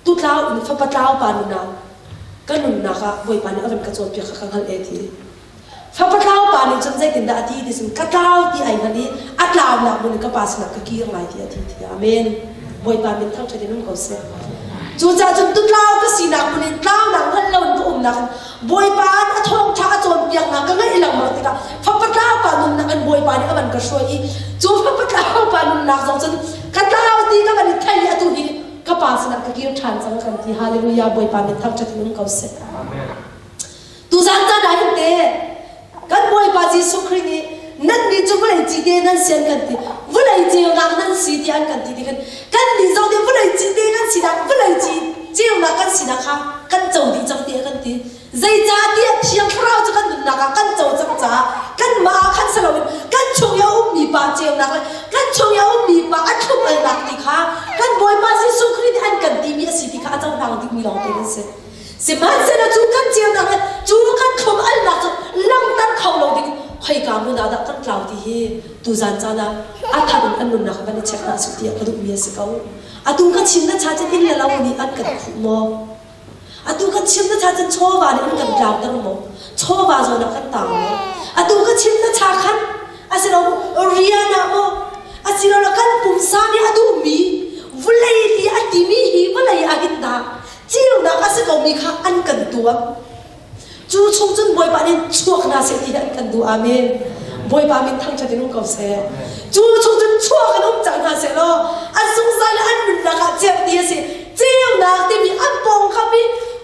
tutlau in fapa tlau pa nun ah ka nunnak ah Bawipa nih a van ka cawnpiak kha ka hngalh e ti fapa tlau pa nih cun zeitindah a ti ti cun ka tlau ti ai hngalh i a tlaunak hmun in ka pa sinah ka kir lai ti a ti ti amen Bawipa min thangṭhat in um ko seh cucaah cun tutlau ka sinak hmun in tlaunak hngal lo in ka umnak in Bawipa a thawngṭha a cawnpiaknak ka ngaih lengmang tikah fapa tlau pa nunnak in Bawipa nih a van ka hruai i cu fapa tlau pa nunnak zong cun ka tlau ti ka van i thei i atu hi ka pa sinah ka kir ṭhan cang kan ti hallelujah Bawipa min thangṭhat in um ko seh tuzan caan ah hin te kan Bawipa Jesuh Khrih nih nan nih cu vawlei cite nan sian kan ti vawlei ceunak nan si ti an kan ti ti khan kan nih zong nih vawlei cite kan sinak vawlei ci ceunak kan sinak kha kan co dih cang ti kan ti zeicahtiah Thiang Thlarau cu kan nunnak ah kan co cang caah kanmah ah khan si loin kan chung i a ummi pa ceunak le kan chung i a ummi pa a thlum-alnak ti kha kan Bawipa Jesuh Khrih nih an kan timi a si ti kha a cohlang dihmi lawngte kan si. Sihmanhsehlaw cu kan ceunak le cu kan thlum-alnak cu langhter kho lo ding khoika hmun ah dah kan tlau ti hi tuzan caan ah a thar in an nunnak van i check hna sih tiah ka duhmi a si ko. Atu ka chim na cha cun inn le lo nih an kan khuh maw? Atu kan chim na cha cun chawva nih an kan tlauter maw? Chawva zawn ah kan tang maw? Atu ka chim na cha khan asilo rian ah maw? Asilo kan pumsa nih a duhmi vawlei ti a timi hi vawlei ah hin dah ceunak a si komi kha an kan tuak. Cu chung cun Bawipa nih chuak hna seh ti an kan duh. Amen. Bawipa min thangṭhat in um ko seh. Cu chung cun chuak in um cang hna seh law an zungzal le an nunnak ah ceuh ti a si. Ceunak timi an pawngkam i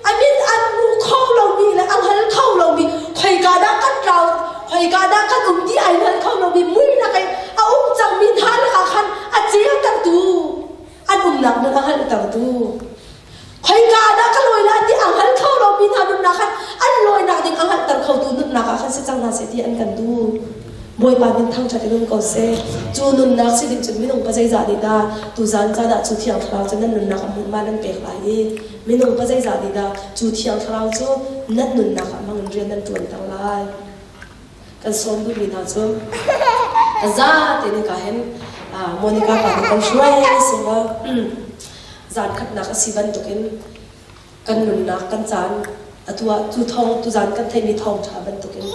a mit an hmu kho lomi le a hngal kho lomi khoika dah kan tlau khoika dah kan um ti ai hngal kho lomi muinak i a um cangmi hna lakah khan a ceutertu an umnak hmun a hngalhtertu khoika ah dah ka lawi lai ti a hngal kho lomi hna nunnak khan an lawinak ding a hngalhter khotu nunnak ah khan si cang hna seh ti an kan duh Bawipa min thangṭhat in um ko seh cu nunnak si ding cun minung pa zeizah nih dah tuzan caan ah cu thiang thlarau cu nan nunnak ah hmunhma nan pek lai i minung pa zeizah nih dah cu thiang thlarau cu nan nunnak ah hmang in rian nan ṭuanter lai kan sawm duhmi hna cu a za te nika hin Monica pa nih kan hruai sila zan khatnak a si bantukin kan nunnak kan caan atu ah cu thawng tuzan kan theihmi thawngṭha bantukin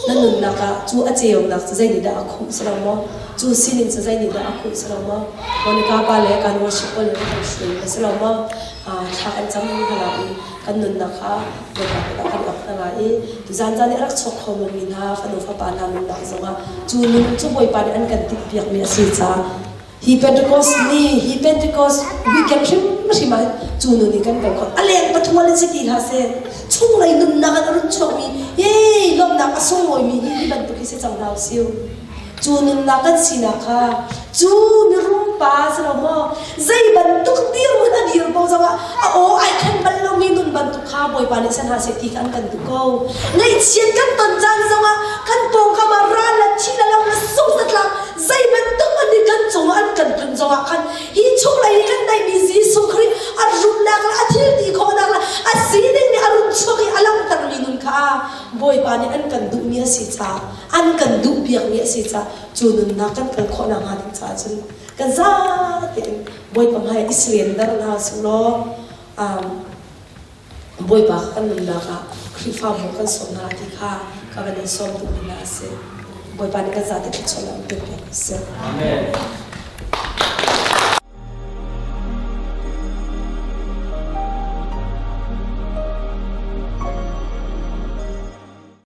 na nunnak ah cu a ceunak cu zei nih dah a khuh si lo maw cu sining cu zei nih dah a khuh si lo maw Monica pa le kan worship pawl nih kan hruai a si lo maw thla kan cam hna i kan nunnak kha Bawipa kut ah kan ap hna lai i tuzan caan i a rak chuak kho lomi hna fanu fapa hna nunnak zongah cu nun cu Bawipa nih an kan timhpiakmi a si caah hi Pentecost ni hi Pentecost weekend hrimhrim ah cu nun in kan kal khawh a leng pathual in si ti hlah seh chunglei nunnak in a run chuakmi hey lawmhnak a sunglawimi hi hi bantuk hi si cang hna usih cu nunnak kan sinak kha. Cu mirum pa si lo maw zei bantuk dirhmun a dir ko zongah a aw ai khen bal lomi nun bantuk kha Bawipa nih san hna seh ti kha an kan duh ko. Ngaihchiat kan ton caan zongah kan pawngkam ah ral le thi le lo le sungzatlak zei bantuk hmanh nih kan cungah an kan tlun zongah khan hi chunglei i kan neihmi Jesuh Khrih a rumnak le a thil ti khawhnak le a sining nih a run chuak i a langhtermi nun kha Bawipa nih an kan duhmi a si caah an kan duhpiakmi a si caah cu nunnak kan kal khawh nakhnga ding caah cun kan zate in Bawipa hmai i surrender hna usih law um, Bawipa kha kan nunnak ah Khrihfabu kan sawm hna ti kha ka van in sawm duhmi hna a si. Bawipa nih kan zate thluachuahnak in pek piak seh. Amen.